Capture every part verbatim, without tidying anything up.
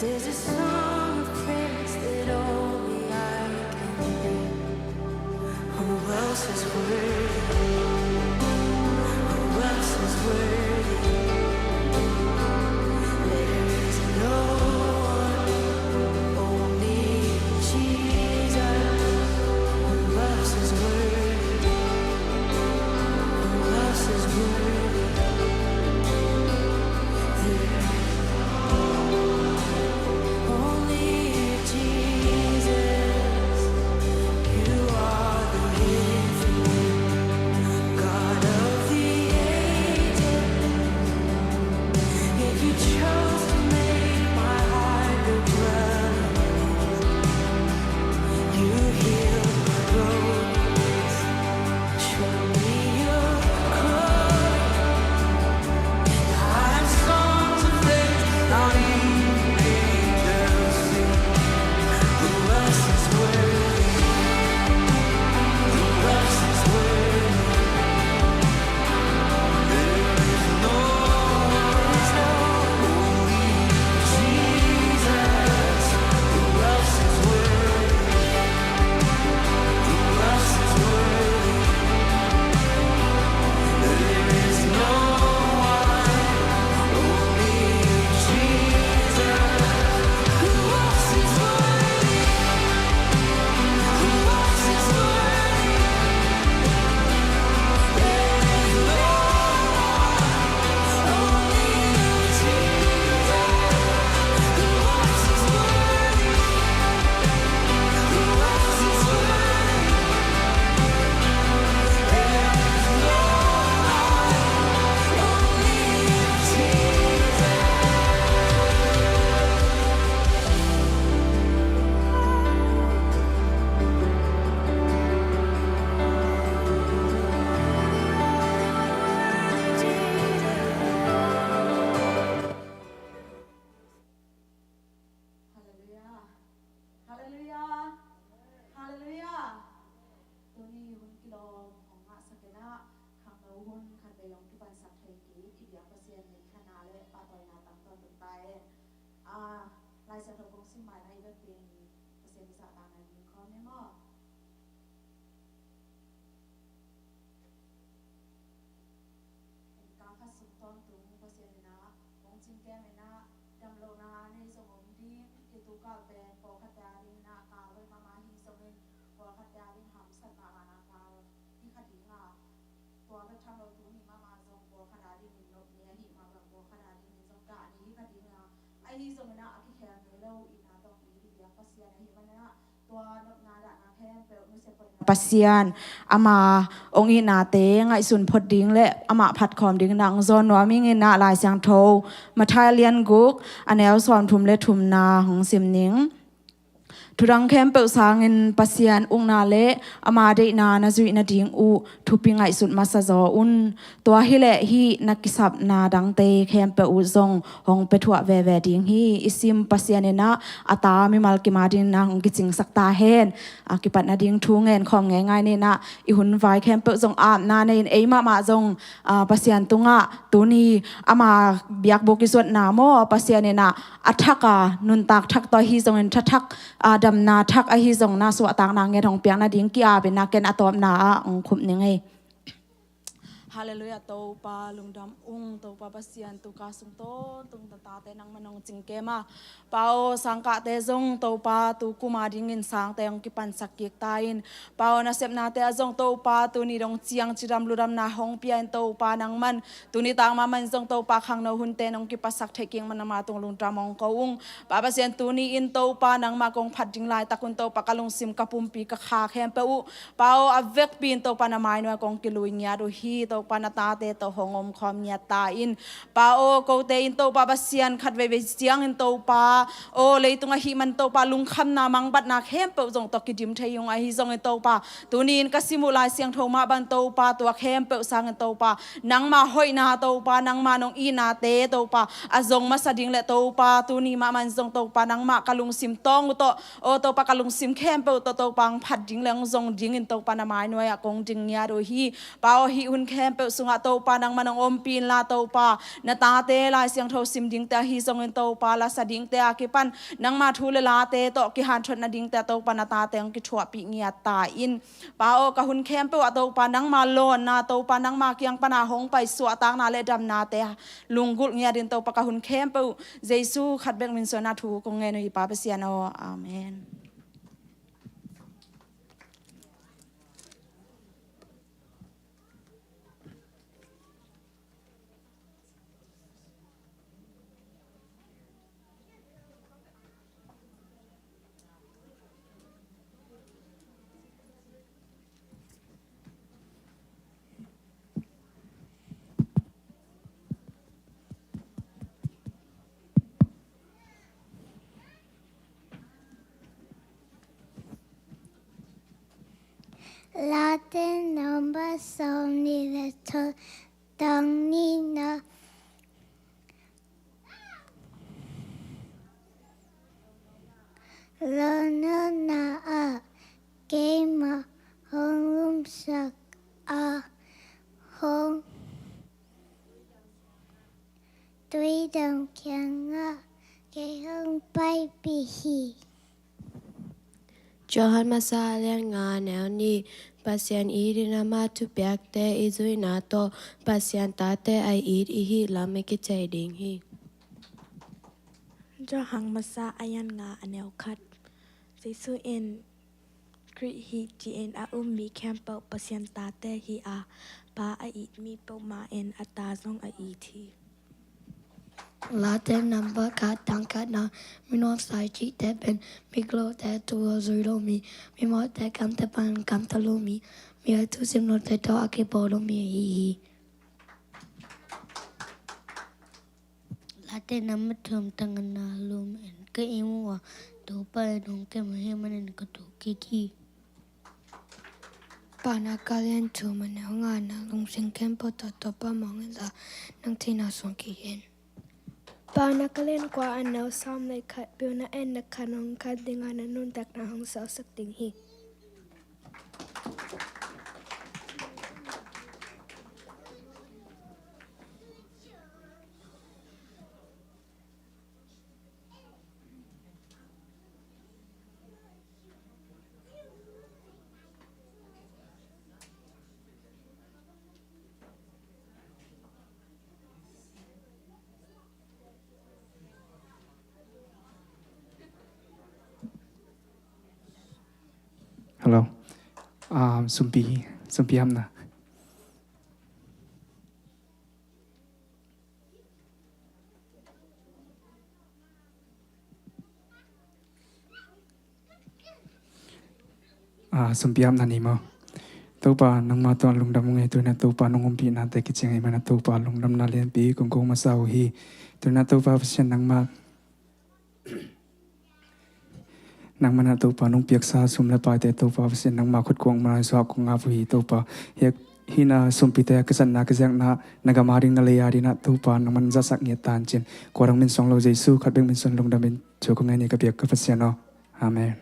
There's a song of praise that only I can sing. Who else is worthy? Who else is worthy? There is no one, only Jesus. Who else is worthy? Who else is worthy? Only Jesus, you are the infinite God of the ages. If you chose to make my heart your dwelling, you healed my brokenness. Show me your glory. I have songs of praise, not even angels sing. Who else is worthy? Who else is worthy? There is no one, only Jesus. Who else is worthy? Who else is worthy? There is no one, only Jesus. Who else is worthy? Who else is worthy? There is no one, only Jesus. Who else is worthy? Halleluiah. Halleluiah. Halleluiah. Tuni hun kilawm hong ngahsak in ah, khangno hun khatvei hong kipansak thei kik i biak Pasian minthanna le pahtawina tangtawn tung ta hen. A, Lai Siangtho kong sim maina i vekpi-in Pasian i zahtakna ding khawm ni maw? Ka khat sung tawntung Pasian in ah hong cingkem in ah, damlohna nei zong om ding, i tu kal pen pawlkhatte a ding in ah kal hoih mahmah hi zongin, pawlkhatte a ding hamsatna a na kal hi kha ding a, tua bek tham lo tuni mahmah zong pawlkhat a dingin nop ni ahih mah bang pawlkhat a dingin zong dah ni hi kha ding a, ahi zongin ah a kikhel ngei lo itna tawh i biak Pasian ahih manin ah, Pasian, ama hong itnate ngaihsun phot ding le amah phatkhawm ding in ah hong zawn nuam ing in ah, Lai Siangtho Matthai a lian guk, a neu sawmthum le thumna hong sim ning. Thudang khempeuh sangin Pasian ukna le ama deihna na zuih nading uh thupi ngaihsut masa zaw un. Tua hi leh hih na kisapna dangte khempeuh uh zong hong pia thuah veve ding hi. I sim Pasian in ah a ta mimal kim a ding in ah hong kicingsak ta hen. A, kipat nading thu ngen khawm ngeingai ni in ah, i hun vai khempeuh zong apna nei in, ei mahmah zong, a, Pasian tungah tuni ama biakbuk i zuatna maw, Pasian in ah a thak a, nuntak thak tawh ahi zongin tha thak, a, damna thak ahi zong na suahtakna nget hong piak nading ki-ap in ah ken a tawpna ah hong khup ning ei. Halleluiah, Topa lungdam ung. Topa Pasian, tu ka sung tawntung ta tate nangman hong cingkem a, Pa aw, sangkahte zong Topa tu kum a dingin sangte hong kipansak kik ta in, Pa aw, nasepnate ah zong Topa tuni dong ciang cidam ludamna hong pia in, Topa nangman tuni tak mahmah in zong Topa khangno hunte nong kipasak theih kik man nangma tung lungdam hong ko ung. Pa Pasian, tuni in Topa nangmah kong phat ding laitak un Topa ka lungsim, ka pumpi, ka kha khempeuh uh, Pa aw, a vekpi in Topa na mainuai kong kilui ngiat uh hi. Topa na tate tawh hong omkhawm ngiat ta in, Pa aw, kote in Topa Pasian khat veivei ciangin Topa aw, leitung ahih man Topa lungkhamna mangbatna khempeuh zong tawh kidim thei ung. Ahi zongin Topa tuni in ka sim uh Lai Siangtho mah bang Topa tua khempeuh sangin Topa nangma hoihna Topa, nangma nong itnate Topa a zong masa ding le Topa tuni mahmah in zong Topa nangmah ka lungsim tawng uh tawh, aw Topa, ka lungsim khempeuh tawh Topa hong phat ding le hong zong dingin Topa na mainuai ah kong ding ngiat uh hi. Pa aw, hih hun khempeuh peuh sungah Topa nangman hong ompih inla Topa, na tate Lai Siangtho sim dingte ahi zongin Topa, lasa dingte a kipan nangma thu le late tawh kihanthot nadingte ah Topa na tate hong kithuahpih ngiat ta in. Pa aw, ka hun khempeuh ah Topa nangma lawnna, Topa nangma kiang pana hong pai suahtakna le damnate lunggulh ngiat in Topa, ka hun khempeuh Jesu khat bek min suangin thu kong ngen uh hi Pa Pasian aw. Amen. Late number sawm nih le thum, tang nihna. Lawhna ah keimah hong lumsak a, hong tuidam kiangah kei hong paipih hi. Johan Masa a lian nga, a neu nih. Pasian it in ama thupiakte i zuihna tawh Pasian tate a it i hih lam i kithei ding hi. Johan Masa a lian nga, a neu khat. Jesu in Khrih hi ci-in a um mi khempeuh Pasian tate hi a, Pa a it mi peuhmah in a ta zong a it hi. Late number khat, tang khatna. Mino sai cihte pen miglote thu a zui lo mi, mimawhte kamte pan kamta lo mi, mi a thusim lote tawh a kibawl lo mi ahi hi. Late number thum, tang ngana. Lum in ka im uh a, Topa in hong kem ahih manin ka thuk kik hi. Paunak a lian thum, a neu ngana. Lungsim khempeuh tawh Topa mawng inla, nang theihna suang kik in. Paunak a lian kua, a neu sawm le khat. Pilna in na khan hong khan ding a, na nuntakna hong suaksak ding hi. Hello. Um, sumpi, sumpi hamna. Ah, sumpi hamna ni maw. Topa, nangmah tungah lungdam ung ei, tu-in ah Topa nong umpihnate kiciang ahih manin ah Topa lungdamna lianpi kong ko masa uh hi. Tu-in ah Topa Pasian nangmah, nangmah in ah Topa nong piaksa sum le paite Topa Pasian nangmah khut kuang mah suah kong ap uh hi Topa. Hih, hih na sumpite ka zatna ka ziakna na gam a ding na lei a ding ah Topa nangmah in zatsak ngiat ta in cin. Kua dang min suang lo, Jesu khat bek min suangin lungdamin thu kong ngen hi ka biak ka Pasian aw. Amen.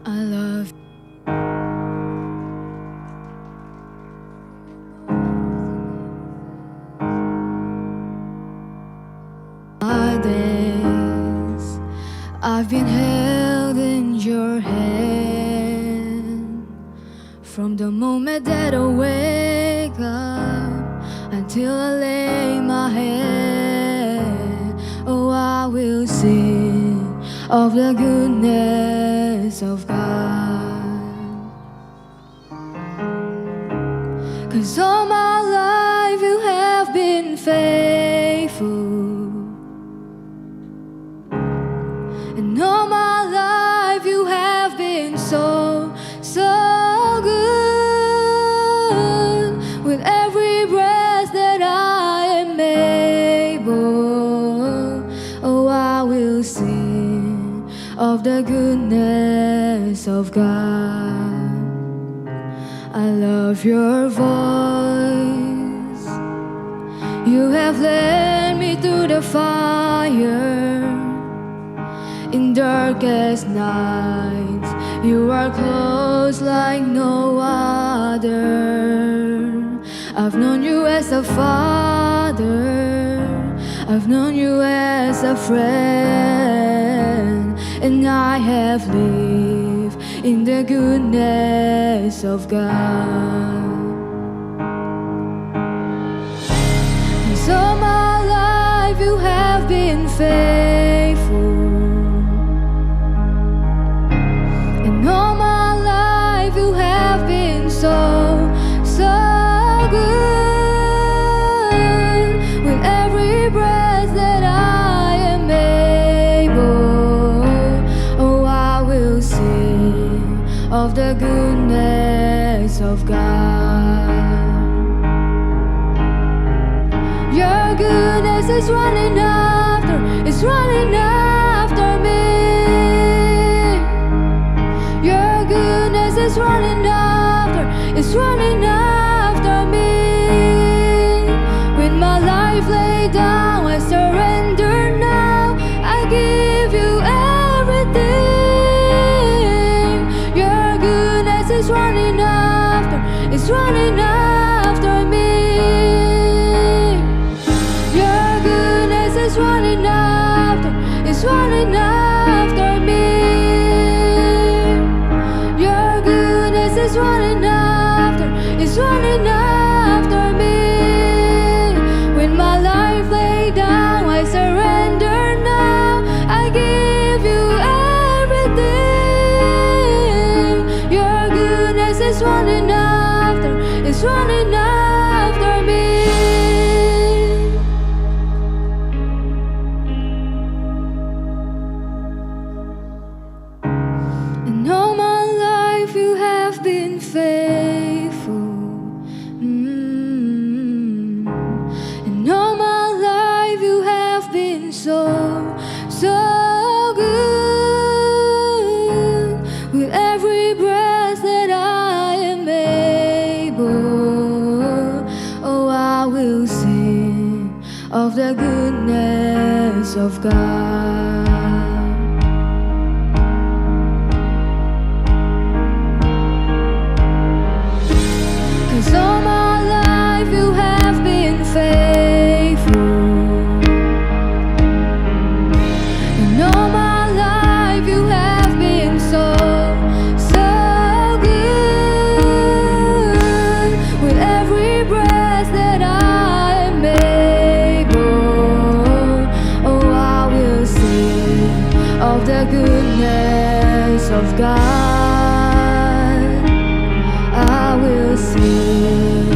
I love my days. I've been held in your hand from the The moment that I wake up until I lay my head, oh, I will sing of the goodness of God. 'Cause all my life you have been faithful. And all my life you have been so, so good. With every breath that I am able, oh, I will sing of the goodness of God. I love your voice. You have led me through the fire. In darkest nights, you are close like no other. I've known you as a father, I've known you as a friend, and I have lived in the goodness of God. 'Cause all my life you have been faithful. And all my life you have been so, so good. With every breath that I am able, oh, I will sing of the goodness of God. Your goodness is running after, is running after me. Your goodness is running after, is running after me. With my life laid down, I surrender now. I give you everything. Your goodness is running after, is running after me. Your goodness is running after, is running after me. Your goodness is running after, is running after me. With my life laid down, I surrender now. I give you everything. Your goodness is running after, is running after me. And all my life you have been faithful. Mm. And all my life you have been so, so good. With every breath that I am able, oh, I will sing of the goodness of God. 'Cause all my life you have been faithful. And all my life you have been so, so good. With every breath that I am able, oh, I will sing of the goodness of God. I will sing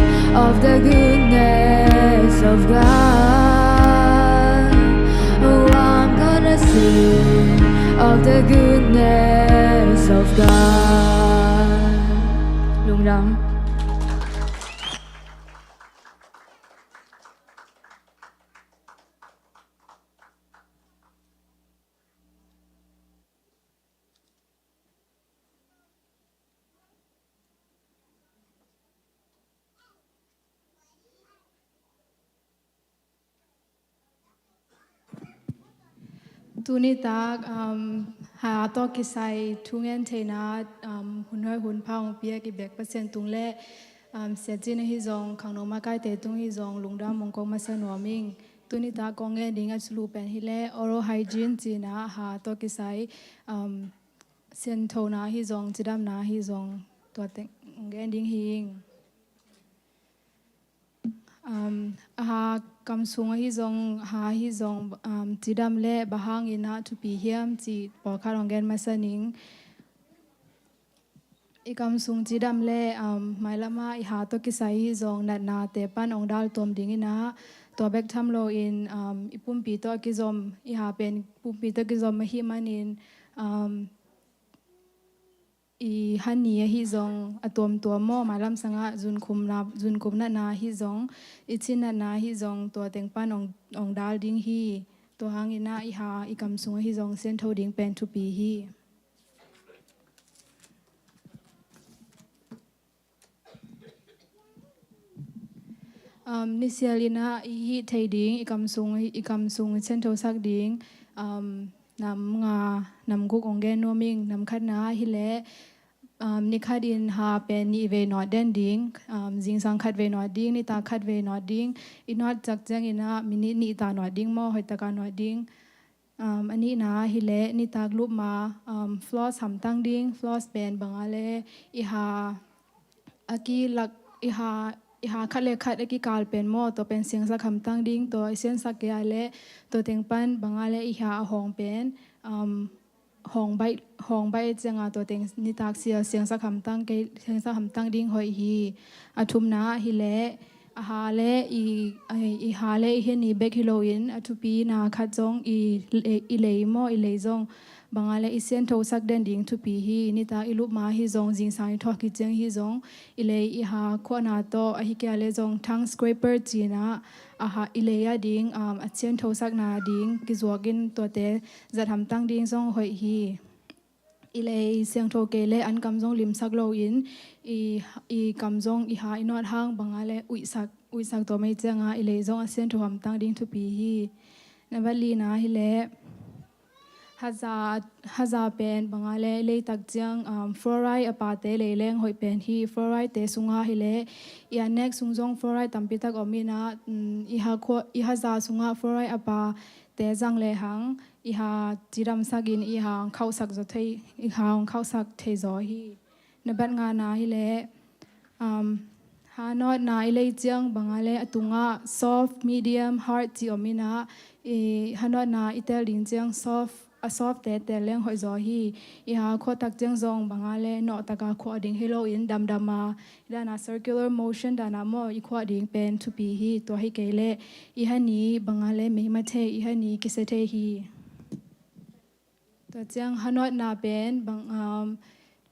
of the goodness of God. Oh, I'm gonna sing of the goodness of God. Lungdam. Tuni tak, um, ha tawh kisai thungen theihna, um, hun hoih hun pha hong piak i biak Pasian tung le, um, Sia Cin ahi zong, khangno makaite tung hi zong, lungdam hong kong masa nuam ing. Tuni tak kong ngen ding a sulu pen hi le, oral hygiene cihna, ha tawh kisai, um, sianthona hi zong, cidamna hi zong, Tua teng gen ding hi ing. Um, a ha kam sung ahi zong, ha ahi zong, um, cidam le bang hangin ah thupi hiam cih pawlkhat hong gen masa ning. I kam sung cidam le, um, mailam ah i ha tawh kisai ahi zong natnate pan hong dal tuam ding in ah, tua bek tham loin, um, i pumpi tawh a kizom, i ha pen pumpi tawh kizom ahih manin, um, i hani ahi zong a tuamtuam maw, mailam sangah zunkhum na, zunkhum natna ahi zong, i cin natna ahi zong, tua teng pan hong, hong dal ding hi. Tua hangin ah i ha, i kam sung ahi zong siantho ding pen thupi hi. Um, nisial in ah i hih thei ding, i kam sung, i kam sung sianthosak ding, um, nam nga, nam guk hong gen nuam ing. Nam khatna hi leh, um, ni khat in ha pen nih vei nawt den ding, um, zingsang khat vei nawt ding, nitak khat vei nawt ding, i nawt cak ciangin ah minit nih ta nawt ding maw, hoih taka nawt ding. Um, a nihna hi leh nitak lup ma, um, floss hamtang ding, floss pen bang a le i ha a kilak, i ha, i ha khat le khat a kikal pen maw, tua pen siangsak hamtang ding, tua i siangsak kei a le tua teng pan bang a le i ha a hawng pen, um, hawng baih, hawng baih ciang a tua teng nitak sial siangsak hamtang kei, siangsak hamtang ding hoih hi. A thumna hi leh a ha le i, i, i ha le i hani bek hi loin a thupina khat zong i, i lei maw, i lei zong bang a le i sianthosak den ding thupi hi. Nitak i lup ma hi zong, zingsang i thuak hi ciang hi zong, i lei i ha khuahna tawh, ahi kei a le zong tongue scraper cihna, a ha, i lei a ding, um, a sianthosakna ding kizuak in tuate zat hamtang ding zong hoih hi. I lei siangtho kei le an kam zong limsak loin i, i kam zong i ha i nawt hang bang a le uihsak, uihsak tua mei ciang a i lei zong a siantho hamtang ding thupi hi. Nambat lina hi leh haza, haza pen bang a le leitak ciang, um, fluoride a pate lei leng hoih pen hi. Fluoride te sungah hi leh i an nek sung zong fluoride tampi tak om in ah, um, i ha khua, i haza sungah fluoride a pa te zang le hang i ha cidamsak in i ha hong khauhsak zaw thei, i ha hong khauhsak thei zaw hi. Nambat ngana hi leh, um, ha nawtna i lei ciang bang a le a tungah soft, medium, hard cih om in ah, i ha nawtna i tel ding ciang soft, a soft te tel leng hoih zaw hi. I ha khuah tak ciang zong bang a le nawh taka khuah ding hi loin damdam a, i dan a circular motion dan a maw i khuah ding pen thupi hi. Tua hi kei leh i hani bang a le meima thei, i hani kisia thei hi. Tua ciang ha nawtna pen bang, um,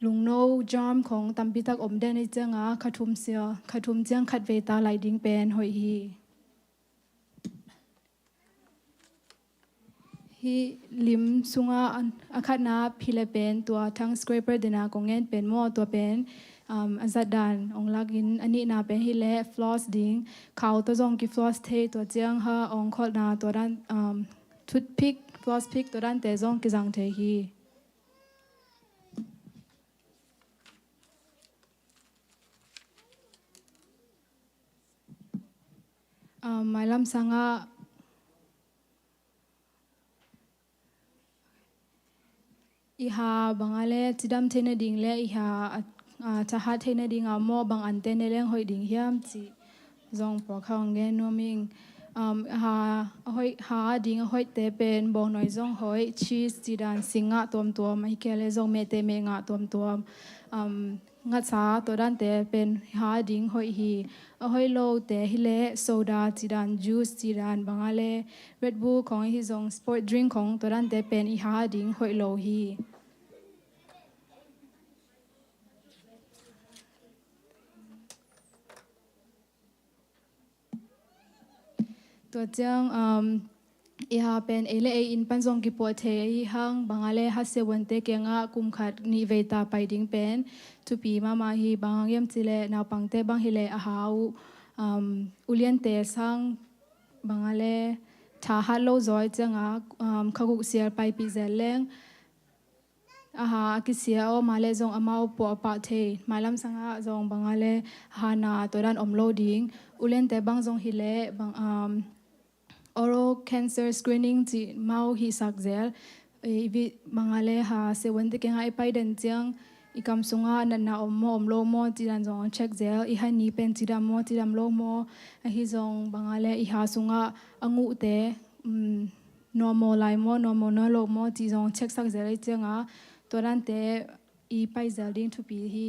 lungno germ khong tampi tak om den i ciang a kha thum sia, kha thum ciang khat vei ta lai ding pen hoih hi. Hih lim sungah a, a khatna phi le pen tua tongue scraper dena kong ngen pen maw, tua pen, um, a zat dan ong lak in, a nihna pen hi leh floss ding, khau tawh zong ki floss thei, tua ciang ha ong kholhna tua dan, um, toothpick, floss pick tua dante zong kizang thei hi. Um, mailam sangah i ha bang a le cidam theih nading le i ha a, a, thahat theih nading a maw bang ante ne leng hoih ding hiam cih zong pawlkhat hong gen nuam ing. Um, ha, a hoih, ha a ding a hoihte pen bawngnawi zong hoih, cheese cih dan sing ngah tuamtuam, ahi kei le zong mehte meh ngah tuamtuam. Um, ngatsa tua dante pen ha a ding hoih hi. A hoih lote hi leh soda cih dan, juice cih dan, bang a le Red Bull khong ahi zong, sport drink khong tua dante pen i ha a ding hoih lo hi. Tua ciang, um, i ha pen ei le ei inn pan zong kipuah thei ahi hang, bang a le ha siavuante kiangah kum khat nih vei ta pai ding pen thupi mahmah hi. Bang hang hiam cih leh naupangte bang hi leh a ha uh, um, uliante sang bang a le thahat lo zaw i ciang a, um, kha guk sial paipih zel leng a ha a kisia aw, mah leh zong amau puah a pah thei. Mailam sangah zong bang a le hana tua dan om lo ding. Uliante bang zong hi leh bang, um, oral cancer screening cih mau hihsak zel. Eh, i vi bang a le ha siavuante kiangah i pai den ciang i kam sungah natna om maw, om lo maw, cih dan zong check zel. I ha ni pen cidam maw, cidam lo maw, ahi zong bang a le i ha sungah a nguhte, um, normal lai maw, normal nawn lo maw, cih zong check sak zel ahih ciangin tua dante i pai zel ding thupi hi.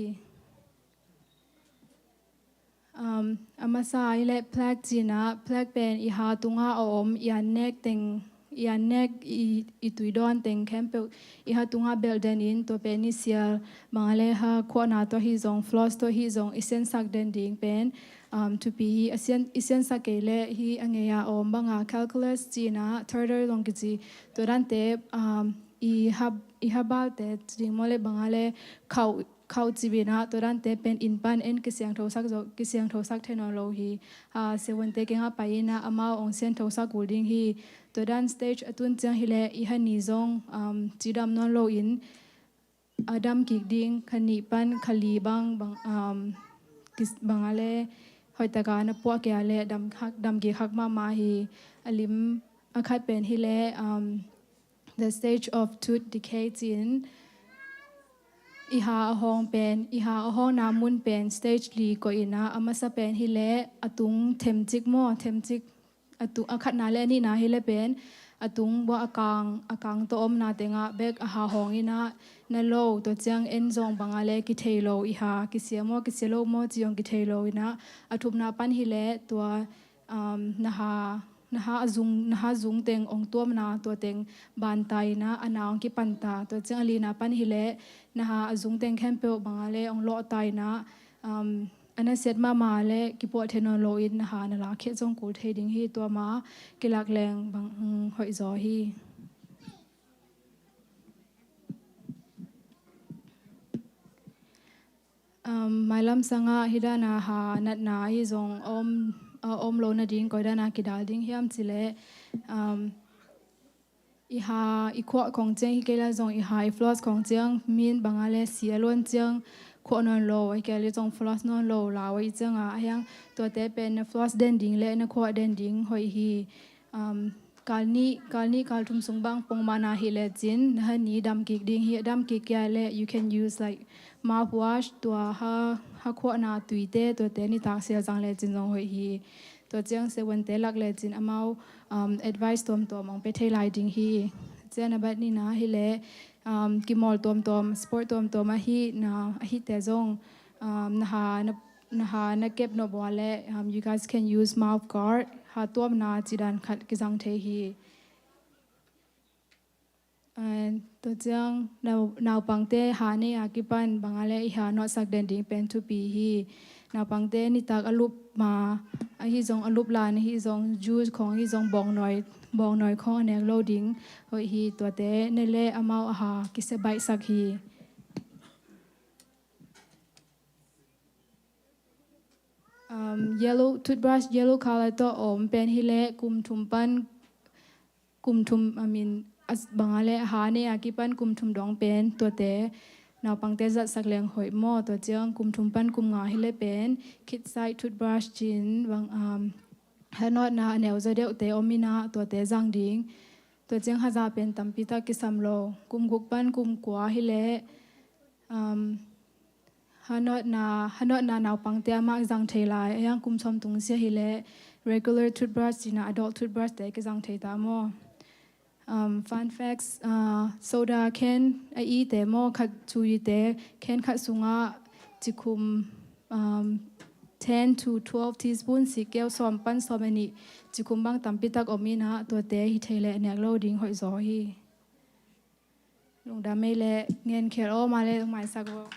Um, a masa hi leh plaque cihna, plaque pen i ha tungah a om, i an nek teng, i an nek, i, i tui dawn teng khempeuh i ha tungah belh den in, tua pen i sial bang a le ha khuahna tawh hi zong, floss tawh hi zong i siansak den ding pen, um, thupi hi. A sian, i siansak kei leh hi a ngei a om bang a calculus cihna, tartar zong kici, tua dante, um, i ha, i ha balte ci ding maw le bang a le khauh khauh cip in ah, tua dante pen inn pan en kisiangthosak zo, kisiangthosak thei nawn lo hi. Ah, siavuante kiangah pai in ah amau hong siangthosak kul ding hi. Tua dan stage a tun ciang hi leh i ha ni zong, um, cidam nawn lo in a dam kik ding, kha nih pan kha li bang, bang, um, kis-, bang a le hoih taka na puah kei a le dam hak, dam kik hak mahmah hi. A lim a khat pen hi leh, um, the stage of tooth decay ci-in, i ha a hawng pen, i ha a hawngna mun pen stage li koih in ah, a masa pen hi leh a tung themcik maw, themcik, a tu-, a khatna le a nihna hi leh pen a tung bua a kang, a kang tawh omna tengah bek a ha hawng in ah na lo, tua ciang en zong bang a le kithei lo, i ha kisia maw, kisia lo maw ci zong kithei lo in ah, a thumna pan hi leh tua, um, na ha, na ha a zung, na ha zung teng hong tuamna, tua teng ban ta in ah a na hong kipan ta. Tua ciang a lina pan hi leh na ha a zung teng khempeuh bang a le hong lawh ta in ah, um, a na siat mahmah le kipuah thei nawn lo in na ha na lak khiat zong kul thei ding hi. Tua ma kilak leng bang, um, hoih zaw hi. Um, mailam sangah hi dana ha natna ahi zong om, uh, om lo nading koi dana kidal ding hiam ci leh, um, i ha i khuah khong ciang hi kei leh zong i ha i floss khong ciang min bang a le si a luan ciang khuah nawn lo, a hi kei leh zong floss nawn lo lau ahi ciangin a hiang tuate pen na floss den ding le na khuah den ding hoih hi. Um, kal nih, kal nih, kal thum sung bang pongmana hi lecin na ha ni dam kik ding hi. Dam kik kei a le you can use like mouthwash, tua ha, ha khuahna tuite, tuate nitak sial zang lecin zong hoih hi. Tua ciang siavuante lak lecin amau, um, advice tuamtuam hong pia thei lai ding hi. Ciang a bat nihna hi leh, um, kimawl tuamtuam, sport tuamtuam ahihna, ahihte zong, um, na ha, na na ha na kep nop uh a le, um, you guys can use mouth guard, ha tuamna ci dan khat kizang thei hi. And tua ciang nau-, naupangte ha nei a kipan bang a le i ha nawtsak den ding pen thupi hi. Naupangte nitak a lup ma, ahi zong a lup lan, ahi zong juice khong, ahi zong bawngnawi, bawngnawi khong a nek lo ding hoih hi. Tuate ne le amau a ha kisia baihsak hi. Um, yellow, toothbrush yellow color tawh om pen hi leh kum thum pan, kum thum, I mean, as-, bang a le ha nei a kipan kum thum dong pen tuate naupangte zatsak leng hoih maw. Tua ciang kum thum pan kum nga hi leh pen kid size toothbrush ci-in bang, um, ha nawtna a neu zaw deuhte om in ah tuate zang ding. Tua ciang ha za pen tampi tak kisam lo. Kum guk pan kum kua hi leh, um, ha nawtna, ha nawtna naupangte a mah zang thei lai, a hiang kum sawm tung sia hi leh regular toothbrush cihna adult toothbrush te kizang thei ta maw. Um, fun facts, uh, soda can a ite maw, khat cu ite, can khat sungah cikhum, um, ten to twelve teaspoon, sikkeu sawm pan sawm a nih cikhum bang tampi tak om in ah tuate hi thei leh nek lo ding hoih zaw hi. Lungdam ei leh ngenkhial aw, ma le lungmaisak aw.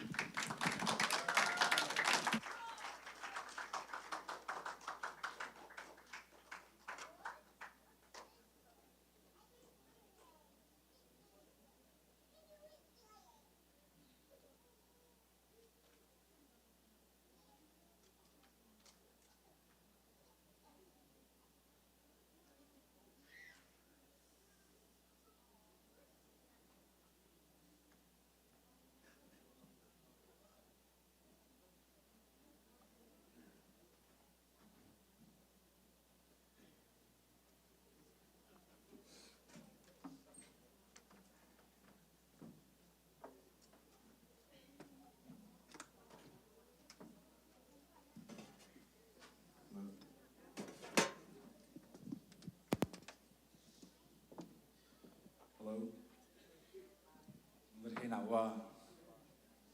Wow.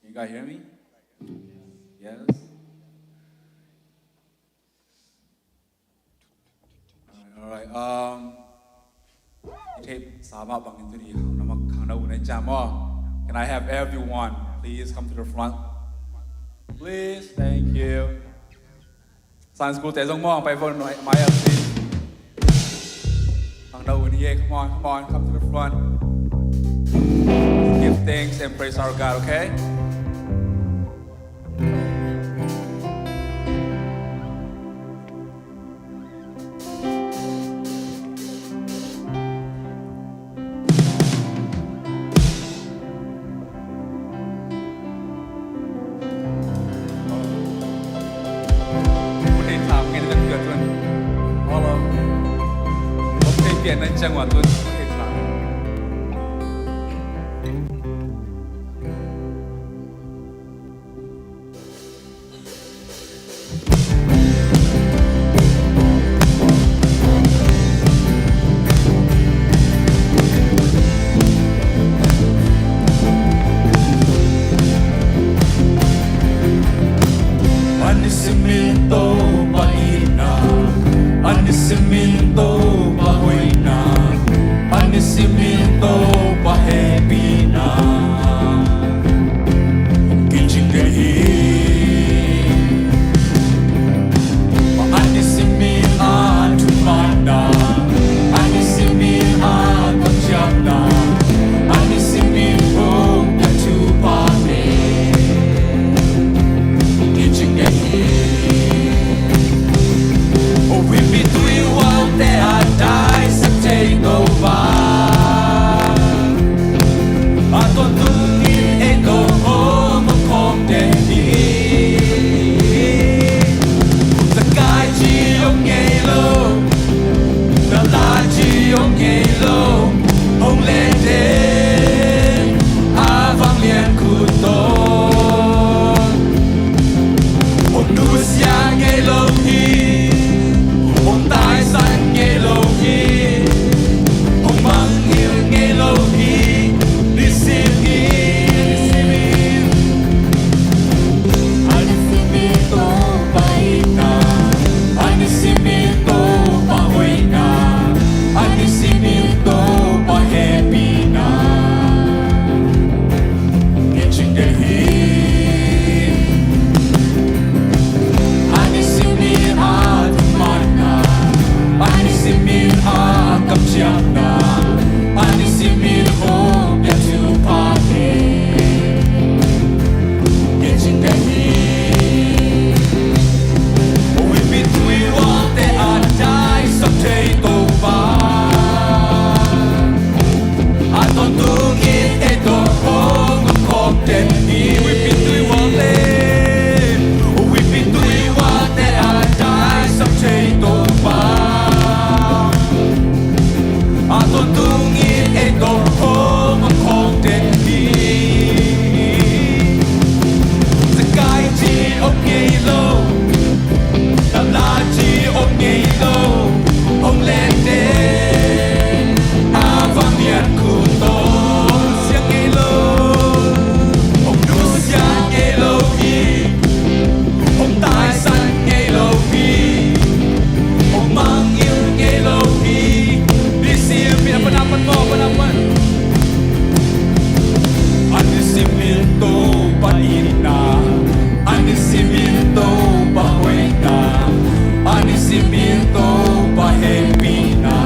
Can you guys hear me? Yes? All right, all right. Um, tape sama bang itu di hang nama hang na unai jam oh. Can I have everyone please come to the front? Please, thank you. Sunday school te zong maw, pai vo, mai a si. Hang na un hi e, come on, come on, come to the front. Give thanks and praise our God, okay? A nisimin Topa itna, a nisimin Topa hoihna, a nisimin Topa hehpihna. Kicing kei hi. A nisimin a thumanna, a nisimin a kamciamna, a nisimin hong pia thupha ne. Kicing kei hi. O huipi tui ualte a daisak thei Topa, a tawntung in ei tawh hong om khawm den hi. Zakai ci om ngei lo, Lalai ci om ngei lo, hong len den a vanglian khut tawh. Hong nusia ngei lo hi, hong taisan ngei lo hi, hong mangngilh ngei lo hi, nisim hi, nisim hi. A nisimin Topa itna, a nisimin Topa hoihna, a nisimin Topa hehpihna. Kicing kei hi. A nisimin a thumanna, a nisimin a kamciamna, a nisimin hong pia thupha ne. Kicing kei hi. O huipi tui ualte a daisak thei Topa, a tawntung in ei tawh hong om khawm den hi. Huipi tui ualte, o huipi tui ualte a daisak thei Topa, a tawntung in ei tawh hong om khawm den hi. Zakai ci om ngei lo, Lalai ci om ngei lo, hong len den a vanglian khut tawh. Hong siang ngei lo, hong nusia ngei lo hi, hong taisan ngei lo hi, hong mangngilh ngei lo hi. Nisim hi. Panapan maw, panapan. A nisimin Topa itna, a nisimin Topa hoihna, a nisimin Topa hehpihna.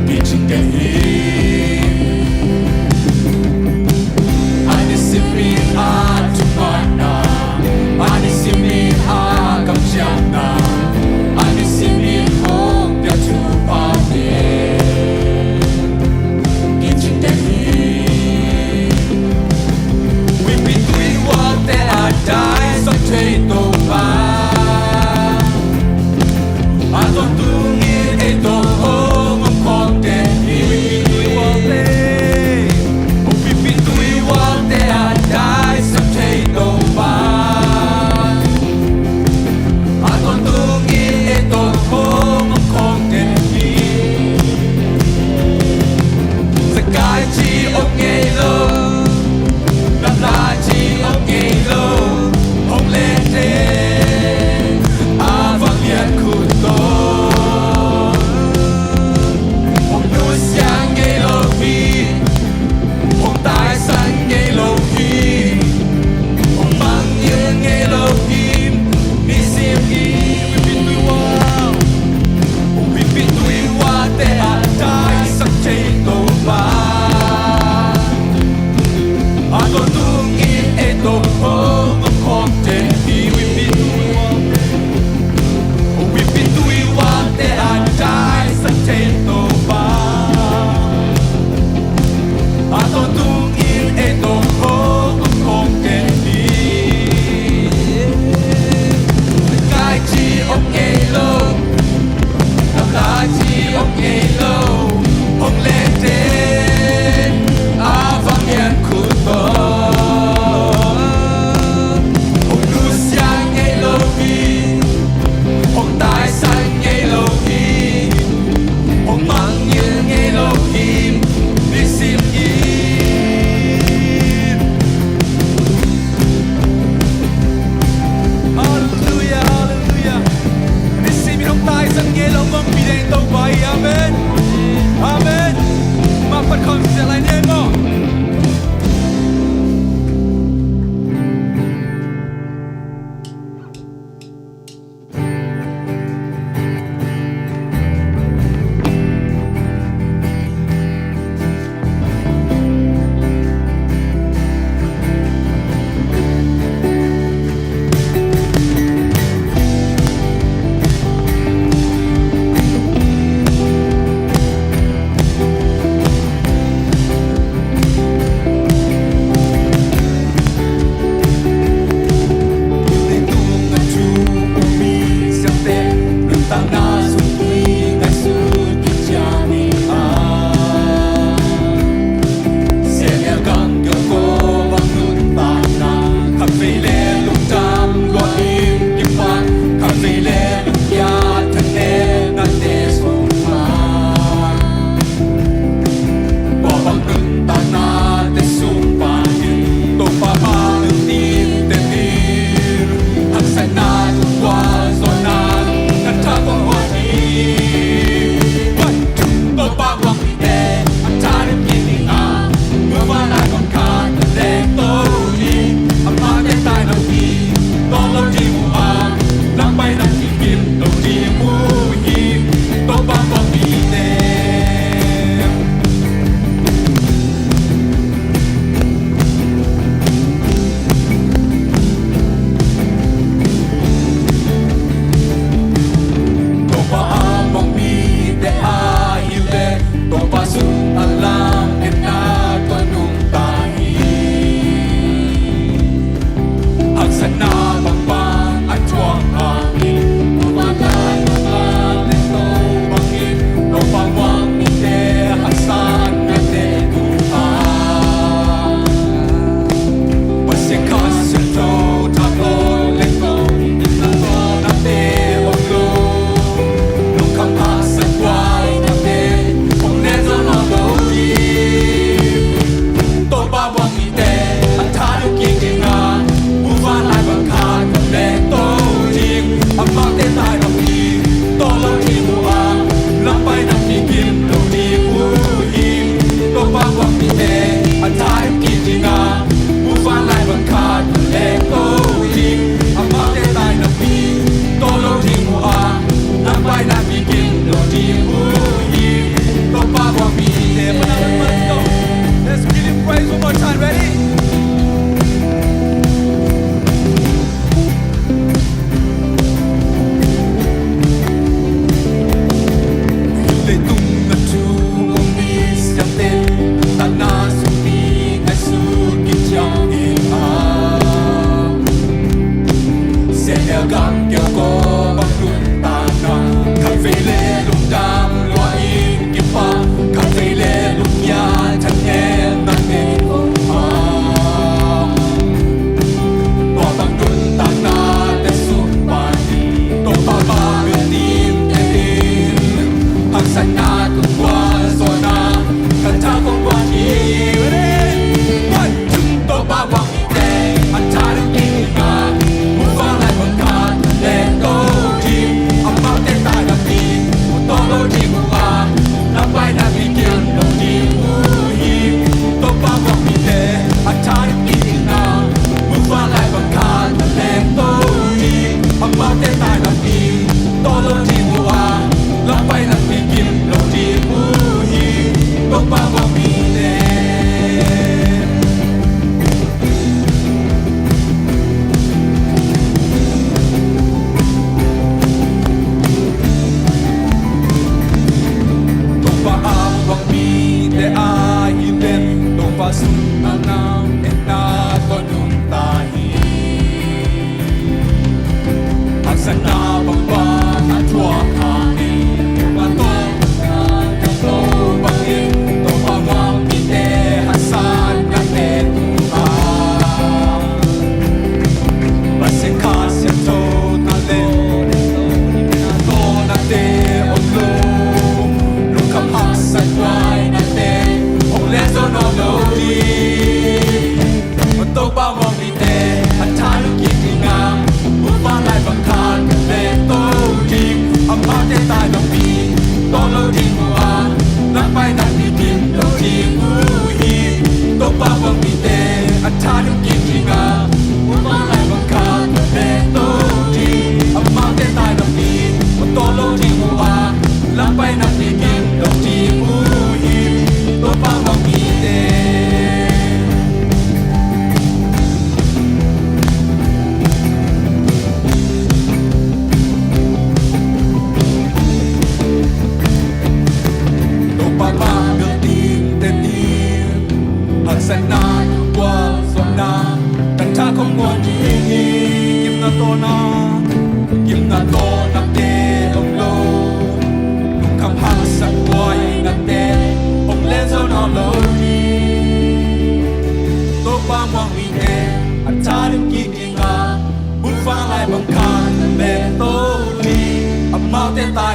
Kicing kei hi. A nisimin a thumanna, a nisimin a kamciamna, a nisimin hong pia thupha ne. Kicing kei hi. Huipi tui ualte a daisak thei Topa, Amen. Amen. Mah phat khawm sia lai ni maw. Let's give him praise one more time. Ready?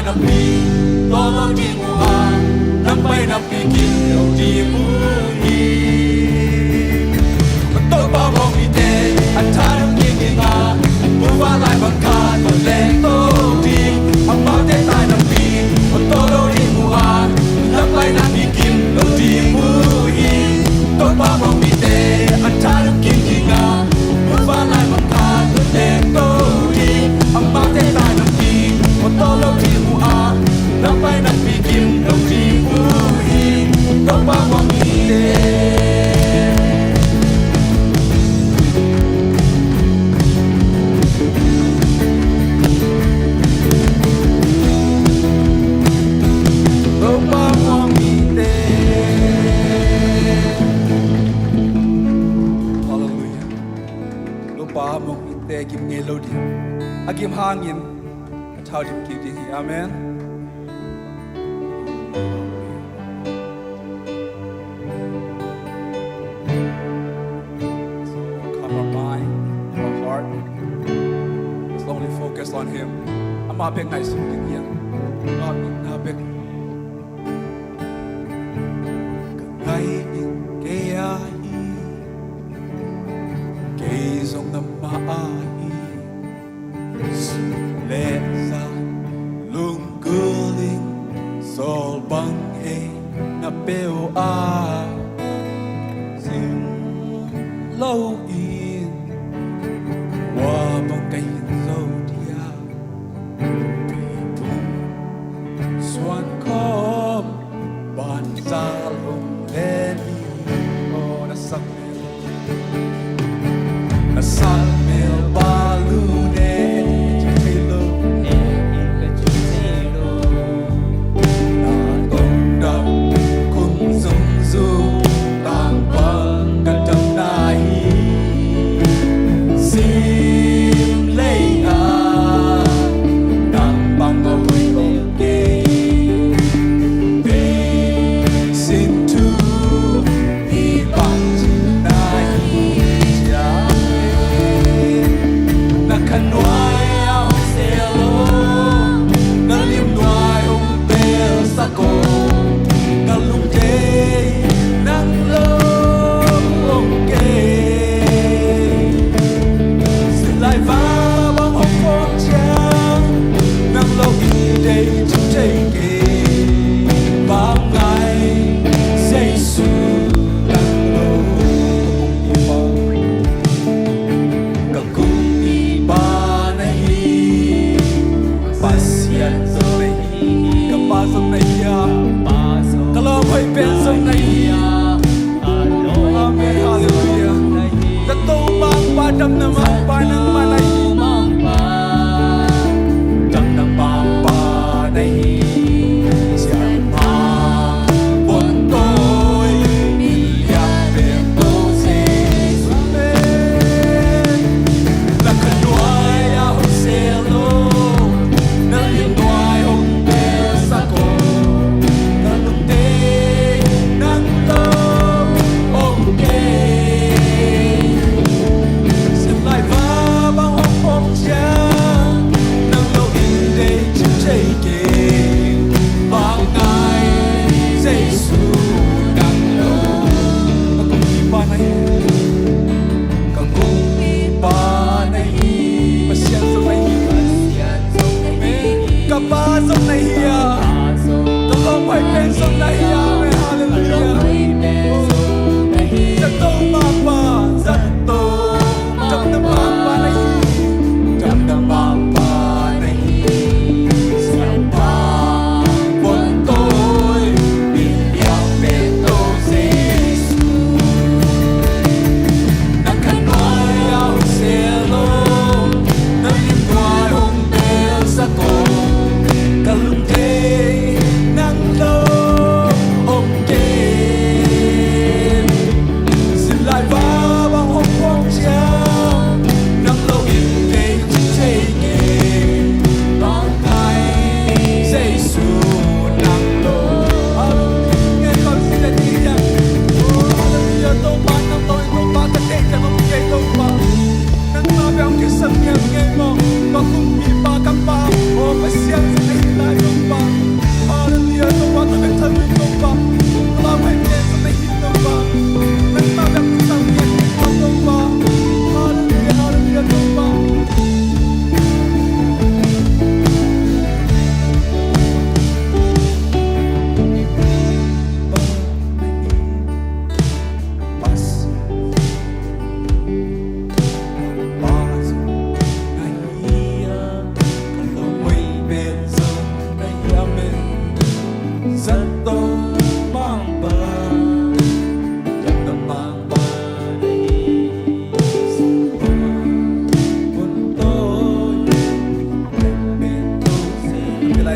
Nampi tawh lo ding uh a, nampai nampi kim lo ding uh hi. Topa mawng mite a tha dong kim ding a, bufa lai bang khat tawh leng to ding. Amaute tai nampi tawh lo ding uh a, nampai nampi kim lo ding uh hi. Topa mawng mite a tha dong kim ding a, bufa lai bang khat tawh leng to ding. Amaute tai nampi tawh lo ding uh a, nampai nampi kim lo ding uh hi. Topa mawng mite. Topa mawng mite. Hallelujah. Topa mawng mite gim ngei lo ding. A gim hangin a thau dim kik ding hi. Amen. So, calm our mind, our heart. As long as we focus on Him. Amah bek ngaihsun ding hi. Amah bek. Ka ngai in kei ahi, kei zong na mah ahi. Sun le zan lunggulh in sawl bang hei na peuh a, zin lo in hua bang ka hin zo dia. Tuiphum suan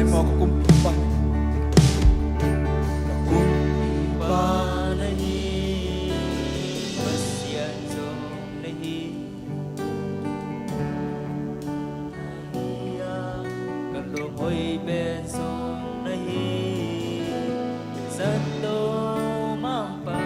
Maw ka kumpipa, ka kumpipa na hi, Pasian zong na hi. Ka lawmhoih pen zong na hi, Santo Mangpa.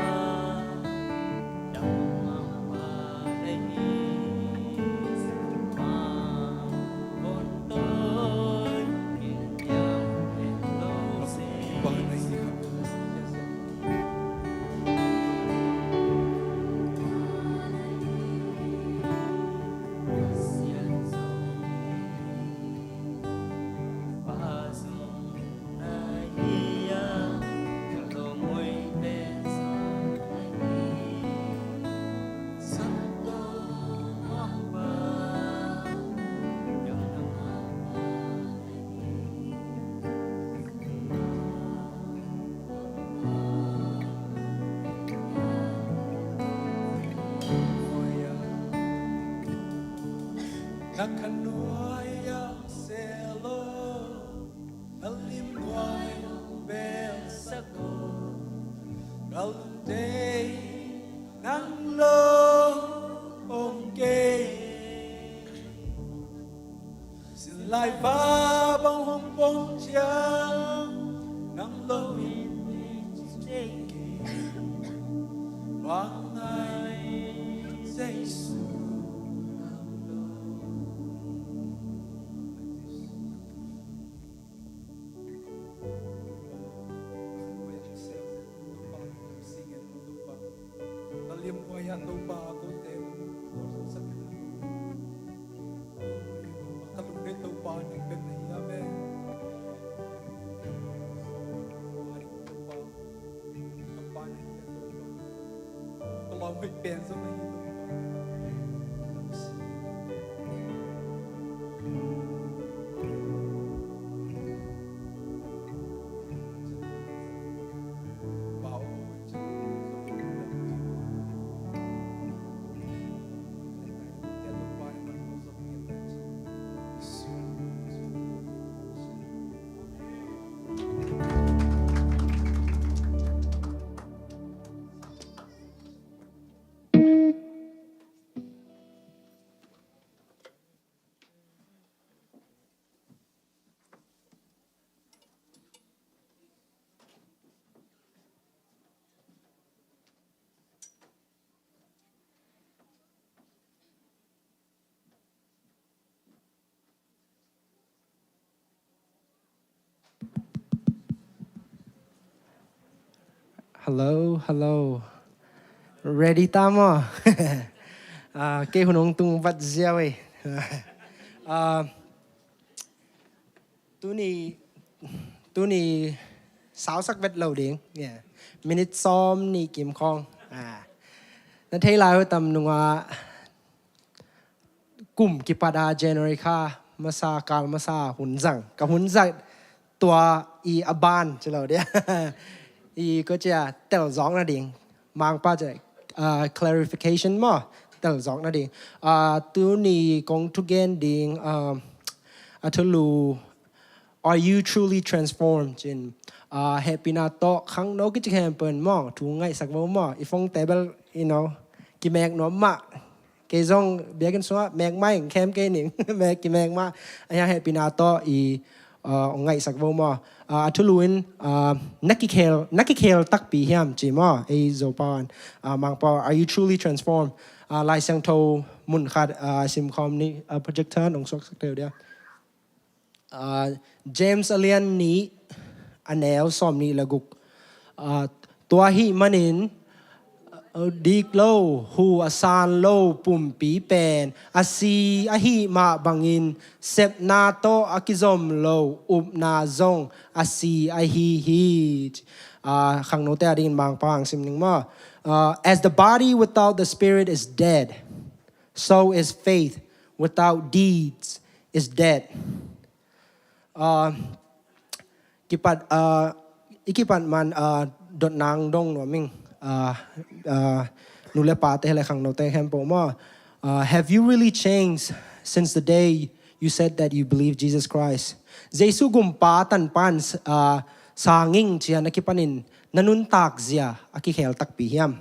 Na khanuai a selo, na limguai hong belsak o, ka lungdei nang lo om kei. Sinlai va bang hong pom ciang, nang lo in cing kei. Bang ngai Jesu. Ka liam huai ah Topa, kote ka lungdei Topa, nang bek na hi. Amen. Topa, ka Pa na hi Topa. Ka lawmhoih pen zong na hi Topa. Hello, hello. Ready ta maw? Ah, kei hun hong tung vat ziau ei. Ah, tuni, tuni sausak vet lo ding. Yeah. Minute sawm nih kim khawng. Ah. Na thei lai uh tam nungah kum kipat a January kha masa, kal masa hun zang. Ka hun zang tua i a ban ci lo dia. I ko cia telzawk nading. Mangpa cia, ah, clarification maw. Telzawk nading. Ah, tuni kong thugen ding, ah, a thulu Are you truly transformed? Cin, ah, hehpihna tawh khangno kici khempeuh in maw, thu ngaihsak vo maw. I phone table, you know, kimek nuam mah. Kei zong biakinn sungah mek mah ing, khem kei ning. Mek, kimek mah. Ahi hang hehpihna tawh i, ah, ngaihsak vo maw. Ah, a thulu in, ah, na kikhel, na kikhel takpi hiam ci maw. Ei Zopau in, ah, Mangpau, are you truly transformed? Ah, Lai Siangtho mun khat, ah, simkhawm ni, ah, projector nong suaksak teu dia. Ah, James a lian nih, a neu sawm nih le guk. Ah, tua ahih manin, ah, dik lo, hu a san lo pumpi pen a si ahih mah bangin sepna tawh a kizom lo upna zong a si ahi hi. Ah, khangnote a dingin Mangpau hong sim ning maw. Ah, as the body without the spirit is dead, so is faith without deeds is dead. Ah, kipat, ah, i kipat man, ah, dotna hong dong nuam ing. Ah, ah, nu le pate le khangnote khempeuh maw. Ah, have you really changed since the day You said that you believe Jesus Christ. Jesu gumpa tanpan uh, sanging cia na kipanin na nuntak zia a kikhel takpi hiam?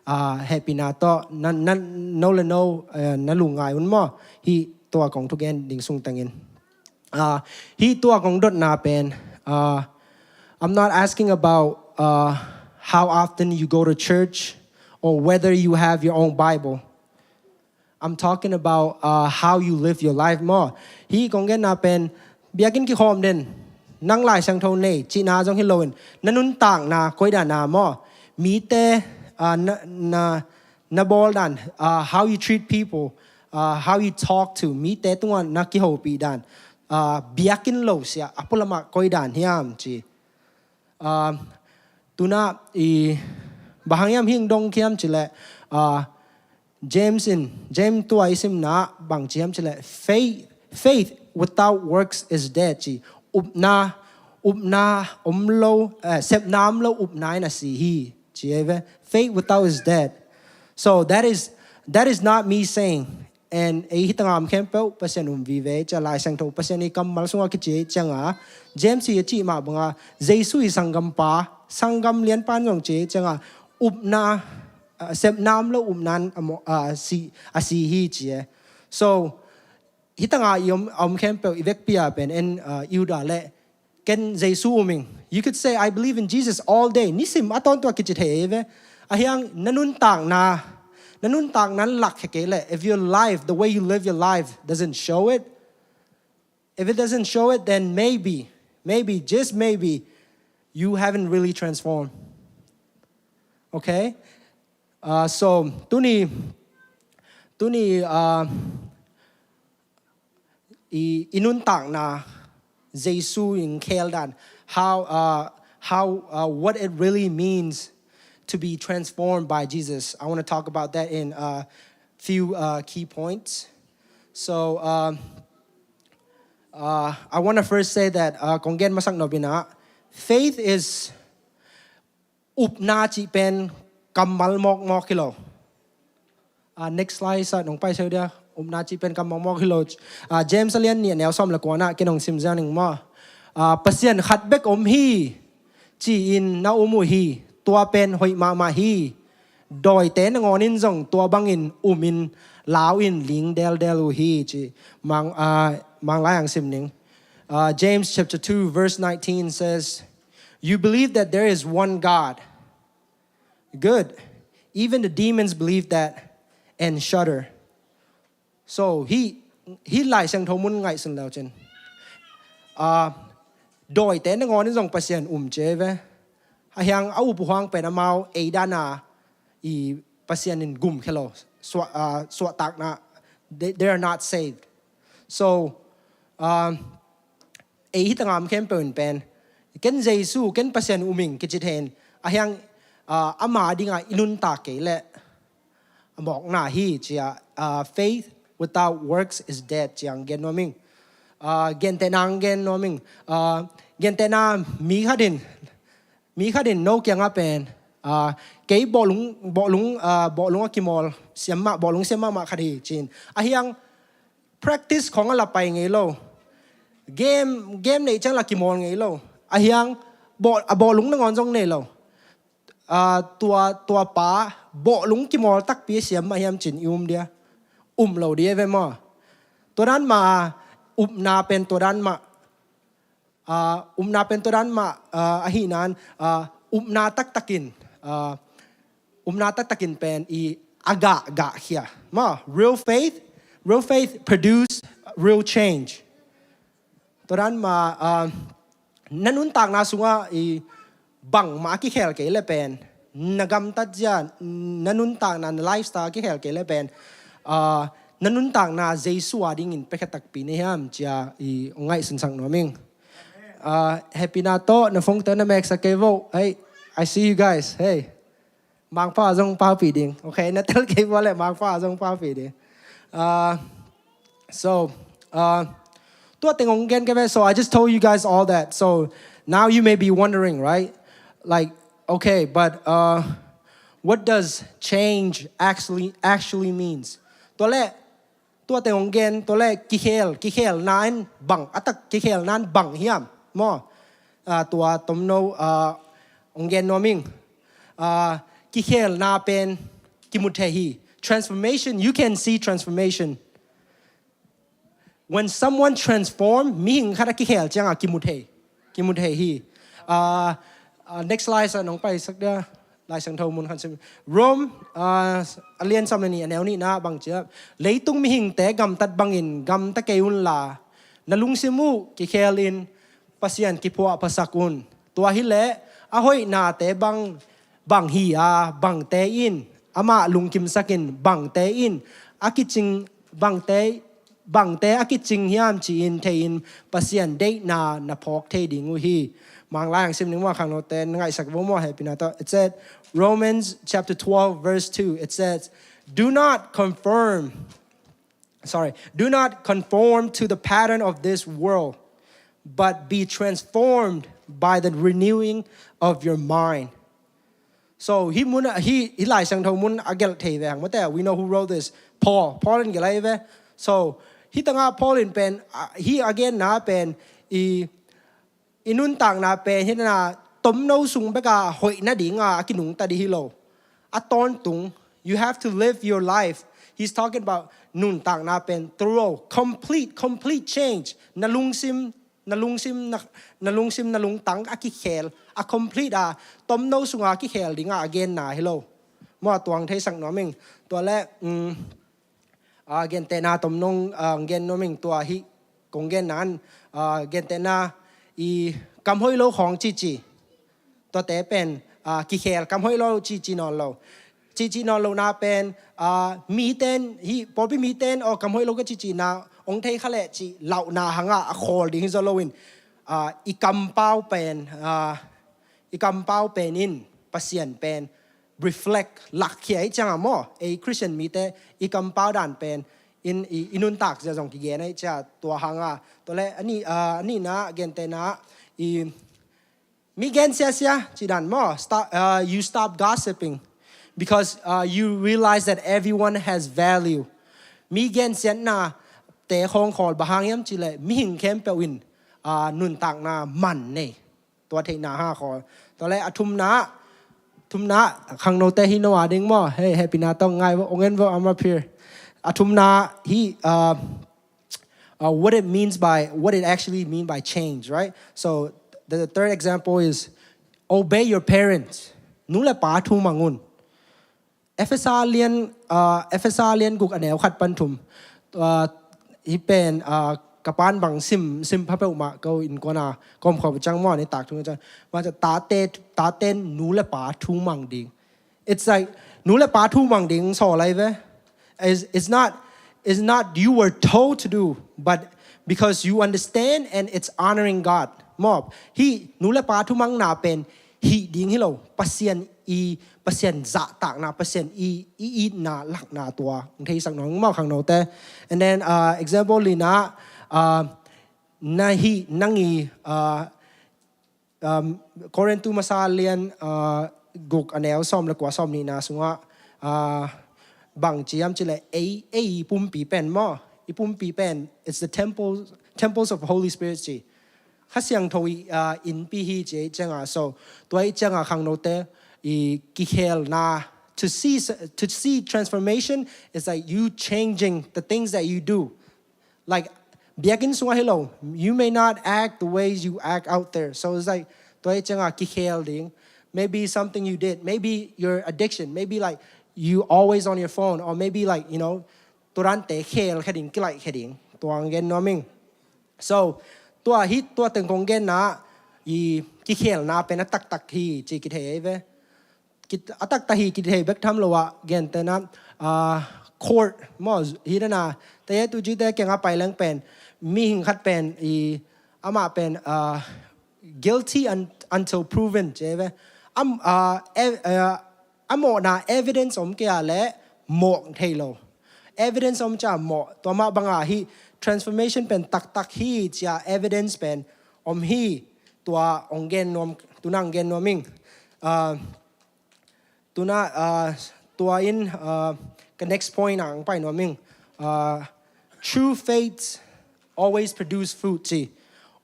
Uh, hehpihna tawh na, na, no le no uh, na lungngai un maw? Hih tua kong thugen ding sungtangin. Uh, hih tua kong dotna pen uh, I'm not asking about uh, how often you go to church or whether you have your own Bible. I'm talking about uh, how you live your life maw. Hih kong genna pen biakinn kikhawm den, nang Lai Siangtho nei cihna zong hi loin na nuntakna koidana maw? Mite uh, na, na, na bawl dan, uh, how you treat people, uh, how you talk to mite tungah na kihopih dan, uh, biakinn lo sia a pualamah koidan hiam ci. Uh, tuna i bahang hiam hing dong kiam cileh uh, James in James tua i simna bang ciam cileh faith faith without works is dead ci. Upna upna om lo uh, sepna om lo upna in a si hi ci ve. Faith without is dead. So that is that is not me saying. And ei hitangam khempeuh Pasian um vive cia Lai Siangtho Pasian i kammal sungah kici cianga James i a cih mah banga Jesu i sanggampa sanggam lianpan zong ci cianga upna uh, sepna om lo upnan a si hi ci e. So hitanga i om, om khempeuh i vekpia pen en uh, Yuda le ken Jesu uming. You could say, I believe in Jesus all day. Nisim a tawntua kici thei ve. Ahiang na nuntakna na nuntakna lak khe kei le if your life, the way you live your life doesn't show it, if it doesn't show it, then maybe maybe just maybe you haven't really transformed. Okay. Uh, so tuni tuni uh, i, i nuntakna Jesu in khel dan how uh, how uh, what it really means to be transformed by Jesus. I want to talk about that in a few uh, key points. So uh, uh, I want to first say that uh, kong gen masak nopina faith is upna cih pen kammal mawkmawk hi lo. Uh, next slide sa nong pai seu dia. Upna cih pen kammal mawkmawk hi lo. Uh, James a lian nih a neu sawm le kuana ken hong sim ziang ning maw? Uh, Pasian khat bek om hi ci-in na um uh hi. Tua pen hoih mahmah hi. Dawite nangawnin zong tua bangin umin lau in ling deldel uh hi ci. Mang, uh, manglai ang sim ning. Uh, James chapter two verse nineteen says, you believe that there is one God. Good. Even the demons believe that and shudder. So hih hih Lai Siangtho mun ngaihsun leu cin. Uh, dawite nangawnin zong Pasian um ci ve. Ahiang a upuhuang pen amau eidana i Pasian in gum khe lo. Suah, uh, suahtakna they, they are not saved. So uh, ei hitangam khempeuh in pen ken Jesu ken Pasian uming kici thei in ahiang uh, ama dinga i nuntak kei le a mawkna hi cia uh, faith without works is dead ciang gen nuaming. Uh, gentehna ang gen nuaming. Uh, gentehna mi khatin mi khatin no kianga pen uh, kei bawlung bawlung uh, bawlung a kimawl siam mah bawlung siam mahmah khat hi cin. Ahiang practice khong a la pai ngei lo. Game game neih ciang la kimawl ngei lo. Ahiang a bawlung nangawn zong nei lo. Uh, tua tua pa bawlung kimawl takpi a siam mah hiam cin i um dia. Um lo dia ve maw? Tua dan mah upna pen tua dan mah. Uh, upna pen tua dan mah uh, ahi nan uh, upna taktakin uh, upna taktakin pen i a gah gah khia. Ma, real faith, real faith produce real change. Tua dan mah uh, na nuntakna sungah i bangmah a kikhel kei le pen na gamtat zia na nuntakna na lifestyle a kikhel kei le pen uh, na nuntakna Jesu a dingin pekhe takpi na hiam cia i ngaihsunsak nuaming. Uh, happy na to na phone to na meksa kei vo. Hey, I see you guys. Hey. Mangpa zong papi ding. Okay, na tel kei vo le mangpa zong papi ding. Uh, so, uh, tua teng ong gen kei ve. So I just told you guys all that. So now you may be wondering, right? Like, okay, but uh, what does change actually actually means? Tua le Tua teng hong gen, tua le kikhel, kikhelna in bang, a tak kikhelna in bang hiam maw? Ah, tua tomno, ah, hong gen nuam ing. Ah, kikhelna pen kimu thei hi. Transformation, you can see transformation. When someone transform, mihing khat a kikhel ciangah kimu thei. Kimu thei hi. Ah, ah, next slide, sa nong pai sak dia. Lai Siangtho mun khan sim. Rome, ah, a lian sawm le nih, a neu nihna bang ci hiam. Leitung mihingte gamtat bangin gamta kei unla, na lungsim uh kikhel in Pasian kiphuahphasak un. Tua hileh a hoihnate bang, bang hi a, bangte in amah lungkimsakin, bangte in a kicing, bangte, bangte a kicing hiam ci-in thei-in Pasian deihna na phawk thei ding uh hi. Manglai hong sim ning maw, khangnote na ngaihsak vo maw, hehpihna tawh. It said, Romans chapter twelve, verse two, it says, "Do not conform, sorry, do not conform to the pattern of this world, but be transformed by the renewing of your mind." So, hih mun, hih, hih Lai Siangtho mun a gelh thei ve hang maw te, we know who wrote this. Paul. Paul in gelh ahi ve. So, hih tangah Paul in pen, ah, hih a genna pen, i, i nuntakna pen, hih na tomno sung bek a hoih nading a, a kinungta ding hi lo. A tawntung, you have to live your life. He's talking about nuntakna pen thorough, complete, complete change. Na lungsim, na lungsim, na, na lungsim, na lungtang a kikhel, a complete a, tomno sunga kikhel dinga a genna hi lo. Maw, tua hong theisak nuam ing. Tua le, um, ah, gentehna tomno, ah, gen nuam ing, tua hih kong genna in, ah, gentehna i kam hoih lo khawng cici. Tuate pen, ah, kikhel, kam hoih lo cici nawn lo. Cici nawn lohna pen, ah, miten, hih pawlpi miten, aw, kam hoih lo ka cicina hong thei kha leh cih lauhna hangah a khawl ding hi zaw loin, ah, i kampau pen, ah, i kampau pen in Pasian pen reflect, lakkhia ahih ciangah maw, ei Christian mite i kampau dan pen in i, i nuntak zia zong kigen ahih ciangah tua hangah. Tua le, a nih, ah, a nihna, gentehna, i mi gen siasia cih dan maw, stop, uh, you stop gossiping because, uh, you realize that everyone has value. Mi gensiatnate khawng khawl, bang hang hiam cih leh mihing khempeuh in, uh, nuntakna man nei. Tua theihna hang khawl. Tua le a thumna, thumna, khangnote hih no a ding maw, hei, hehpihna tawh ngai vo, ong en vo, I'm up here. A thumna hih, uh, uh, what it means by, what it actually mean by change, right? So the third example is obey your parents. Nu le pa thu mang un. Efesa lian, uh, Efesa lian guk a neu khat pan thum. Uh, hih pen, uh, ka pan bang sim, sim pha peuhmah ko innkuan a ka om khawm ciang maw, ni tak thum ciang. Mah ciang tate, taten nu le pa thu mang ding. It's like, nu le pa thu mang ding sawl lai ve. It's, it's not, it's not you were told to do, but because you understand and it's honoring God. Maw, hih nu le pa thu mangna pen hih ding hi lo. Pasian i, Pasian zahtakna, Pasian i, i itna lakna tua hong theisak nuam ing maw, khangnote. And then, uh, example lina, uh, na hih, nang i, uh, um, Korintu masa lian, uh, guk a neu sawm le kua, sawm nihna sungah, uh, bang ci hiam cih leh ei, ei i pumpi pen maw, i pumpi pen, it's the temple, temples of Holy Spirit ci. Kha Siangtho i, uh, innpi hi ci ahih ciangah. So tua ahih ciangah khangnote, i kikhelna, to see, to see transformation is like you changing the things that you do. Like, biakinn sungah hi lo, you may not act the ways you act out there. So it's like, tua ahih ciangah kikhel ding. Maybe something you did, maybe your addiction, maybe like you always on your phone, or maybe like, you know, tua dante khel kha ding, kilaih kha ding. Tua hong gen nuam ing. So tua hih, tua teng kong genna i kikhelna pen a taktak hi ci kithei ahi ve. Kit-, a taktak hi kithei bek tham lo ah, gentehna, ah, court maw, hih dan a, te tu ci te kiangah pai leng pen, mihing khat pen i, amah pen, ah, guilty un-, until proven ci ahi ve. Am, ah, ev-, ah, a mawhna evidence om kei a leh mawh thei lo. Evidence om ciang mawh, tua mah bangah hih transformation pen taktak hi ci a evidence pen om hi. Tua hong gen nuam, tu-in hong gen nuam ing. Ah, tu-in, ah, tua in, ah, ka next point ah hong pai nuam ing. Ah, True faith always produce fruit ci.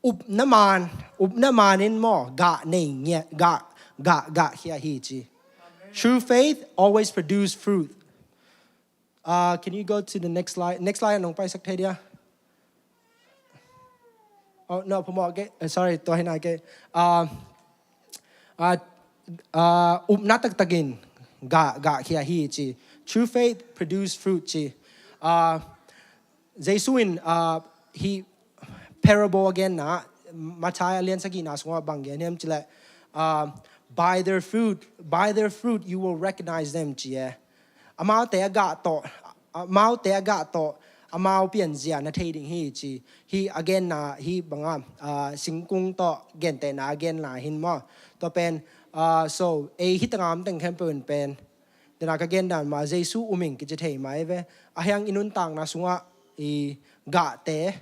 Upna man, upna man in maw, gah nei ngiat, gah, gah, gah khia hi ci. True faith always produce fruit. Uh, can you go to the next slide? Next slide, nong paisak thei dia. Oh, no, phamawh kei. Uh, sorry, tua hi nai kei. Uh, uh, uh, upna taktakin gah, gah khia hi ci. True faith produce fruit ci. Uh, Jesu in, uh, hih parable a genna, Matthai a lian sagihna sungah bang gen hiam cih leh, uh, by their fruit, by their fruit you will recognize them ci e. Amaute a gah tawh, amaute a gah tawh, amau pianzia na thei ding hi ci. Hih a genna, hih banga, uh, singkung tawh gentehna a genna hi maw. Tua pen, uh, so, ei hih tangam teng khempeuh in pen, dena ka gendan mah Jesu um ing kici thei mai ve. Ahi hang i nuntakna sungah i gahte,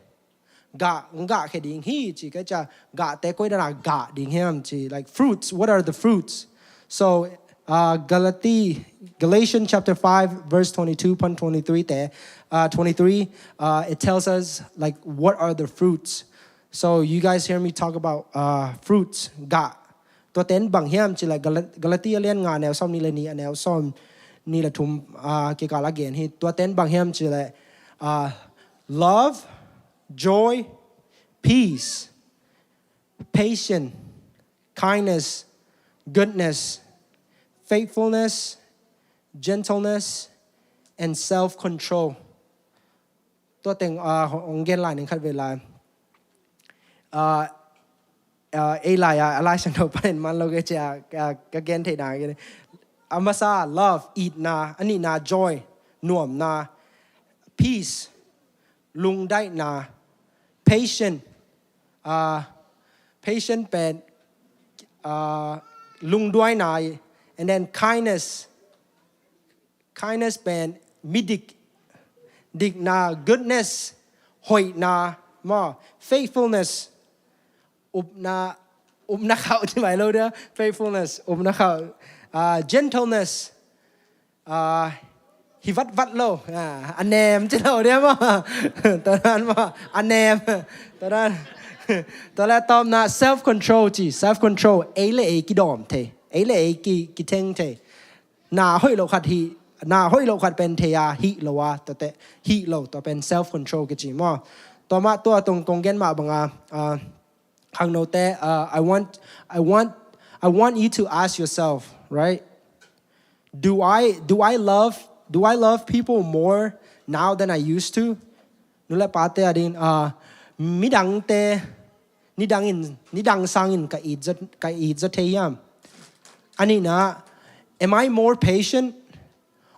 gah, gah khia ding hi ci ka cia, gahte koi dana gah ding hiam ci, like, fruits, what are the fruits? So, uh, Galati-, Galatians chapter five, verse twenty-two pan twenty-three te, uh, twenty-three, uh, it tells us, like, what are the fruits. So you guys hear me talk about, uh, fruits, gah. Tua ten bang hiam cih leh Gal-, Galati a lian nga a neu sawm nih le nih, a neu sawm nih le thum, uh, kikal a gen hi. Tua ten bang hiam cih leh, uh, love, joy, peace, patience, kindness, goodness, faithfulness, gentleness, and self-control. Tua teng, ah, hong gen lai ning khat vei lai. Ah, ah, ei lai ah, a Lai Siangtho panin man lo kei cia, ah, ka gen theihna kei. A masa, love, itna, a nihna, joy, nuamna, peace, lungdaihna, patient, ah, patient pen, ah, lungduaina, and then kindness, kindness pen midik, dikna, goodness, hoihna, maw, faithfulness, upna, upna khauh ci mai lo dia, faithfulness, upna khauh, ah, gentleness, ah, hi vatvat lo, ah, a nem ci lo dia maw, tua dan maw, a nem, tua dan, tua le tawpna self-control ci, self-control, ei le ei kidawm thei, ei le ei ki, kitheng thei. Na hoih lo khat hih, na hoih lo khat pen thei a, hih lo a, tua te, hih lo, tua pen self-control kici maw. Tua mah tua tong kong gen mah banga, ah, khangnote, uh, I want, I want, I want you to ask yourself, right? Do I, do I love, do I love people more now than I used to? Nu le pate ading, uh, midangte, nidangin, nidang sangin ka it zaw, ka it zaw thei hiam? A nihna, am I more patient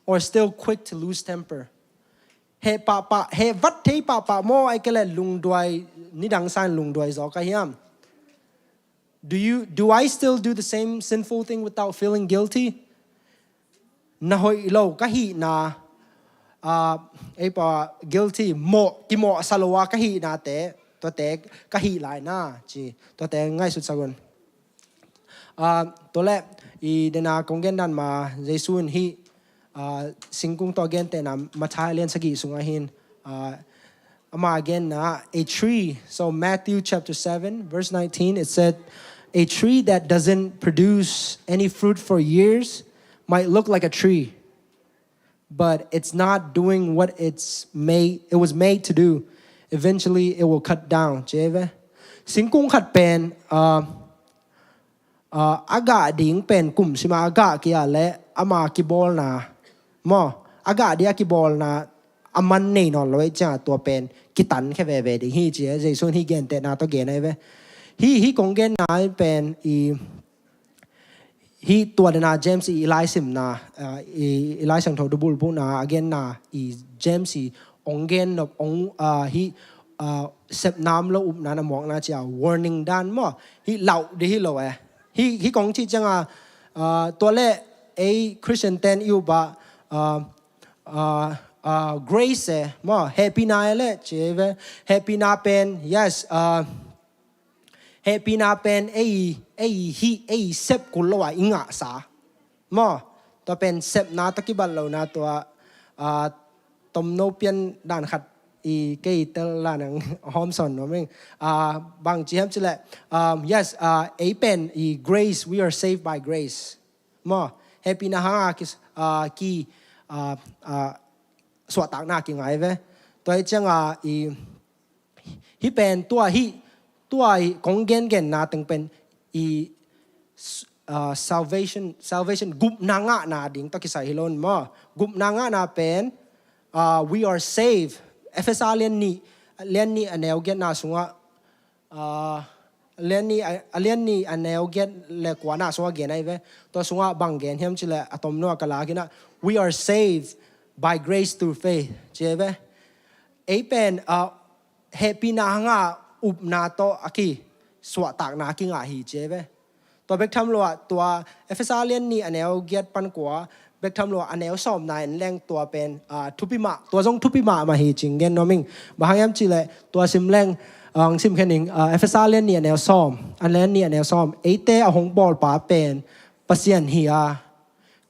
or still quick to lose temper? Heh pahpah, heh vat thei pahpah maw, ahih kei leh lungduai, nidang sangin lungduai zaw ka hiam? Do you, do I still do the same sinful thing without feeling guilty? Na hoih lo ka hihna, ah, ei pa guilty, mawh, kimawhsa lo a ka hihnate, tuate ka hih lai na, ci, tuate ngaihsut sak un. Ah, tua le, i dena kong gen dan ma, Jesu in hih, ah, singkung tawh gentehna, Matthai lian sagih sungah hin, ah, ama genna, a tree. So Matthew chapter seven, verse nineteen, it said, "A tree that doesn't produce any fruit for years might look like a tree, but it's not doing what it's made, it was made to do. Eventually, it will cut down." Ci ve. Singkung khat pen, uh, uh, a gah ding pen kum sima a gah kia le ama kibawlna. Maw, a gah ding a kibawlna a man nei nawn lo ei cia tua pen kitan khe veve ding hi ci e, Jesu in hih gentehna tawh gen ahi ve. Hih, hih kong genna pen i, hih tua dena James i, i lai simna, ah, i, i Lai Siangtho dubul buhna a genna i James i ong gen nop, ong, ah, hih, ah, sepnam lo upna na muakna cia warning dan maw, hih lauh ding hi lo e. Hih, hih kong cih cianga, ah, tua le ei Christian ten i upa, ah, ah, ah, grace e maw, hehpihna e le ci ve. Hehpihna pen, yes, ah, hehpihna pen ei, ei hih, ei sep kul lo a i ngahsa. Maw, tua pen sepna tawh kibat lona tua, ah, tomno pian dan khat I kei tel la nang hawm sawn nuam ing. Ah, bang ci hiam cileh, um, yes, ah, ei pen i grace, we are saved by grace. Maw, hehpihna hanga ki, ah, ki, ah, ah, suahtakna kingai ve. Tua hi cianga i, hih pen tua hih, tua i kong gengenna teng pen i s-, ah, salvation, salvation gupna ngahna ding tawh kisai hi lo in maw. Gupna ngahna pen, ah, we are saved. Efesa lian nih, lian nih a neu giatna sungah, ah, lian nih a, a lian nih a neu giat le kuana sungah gen ahi ve. Tua sungah bang gen hiam cileh a tom nuah ka lak inah, "We are saved by grace through faith," ci ahi ve. Ei pen, ah, hehpihna hanga upna tawh a kisuahtakna a kingah hi ci ahi ve. Tua bek tham lo ah, tua Efesa lian nih a neu giat pan kua bek tham lo ah, a neu sawmna en leng tua pen, ah, thupi mah, tua zong thupi mahmah hi cih gen nuam ing. Bang hang hiam cileh tua sim leng, ah, hong sim khen ing, ah, Efesa lian nih a neu sawm, a lian nih a neu sawm. Eite a hong bawlpa pen Pasian hi a,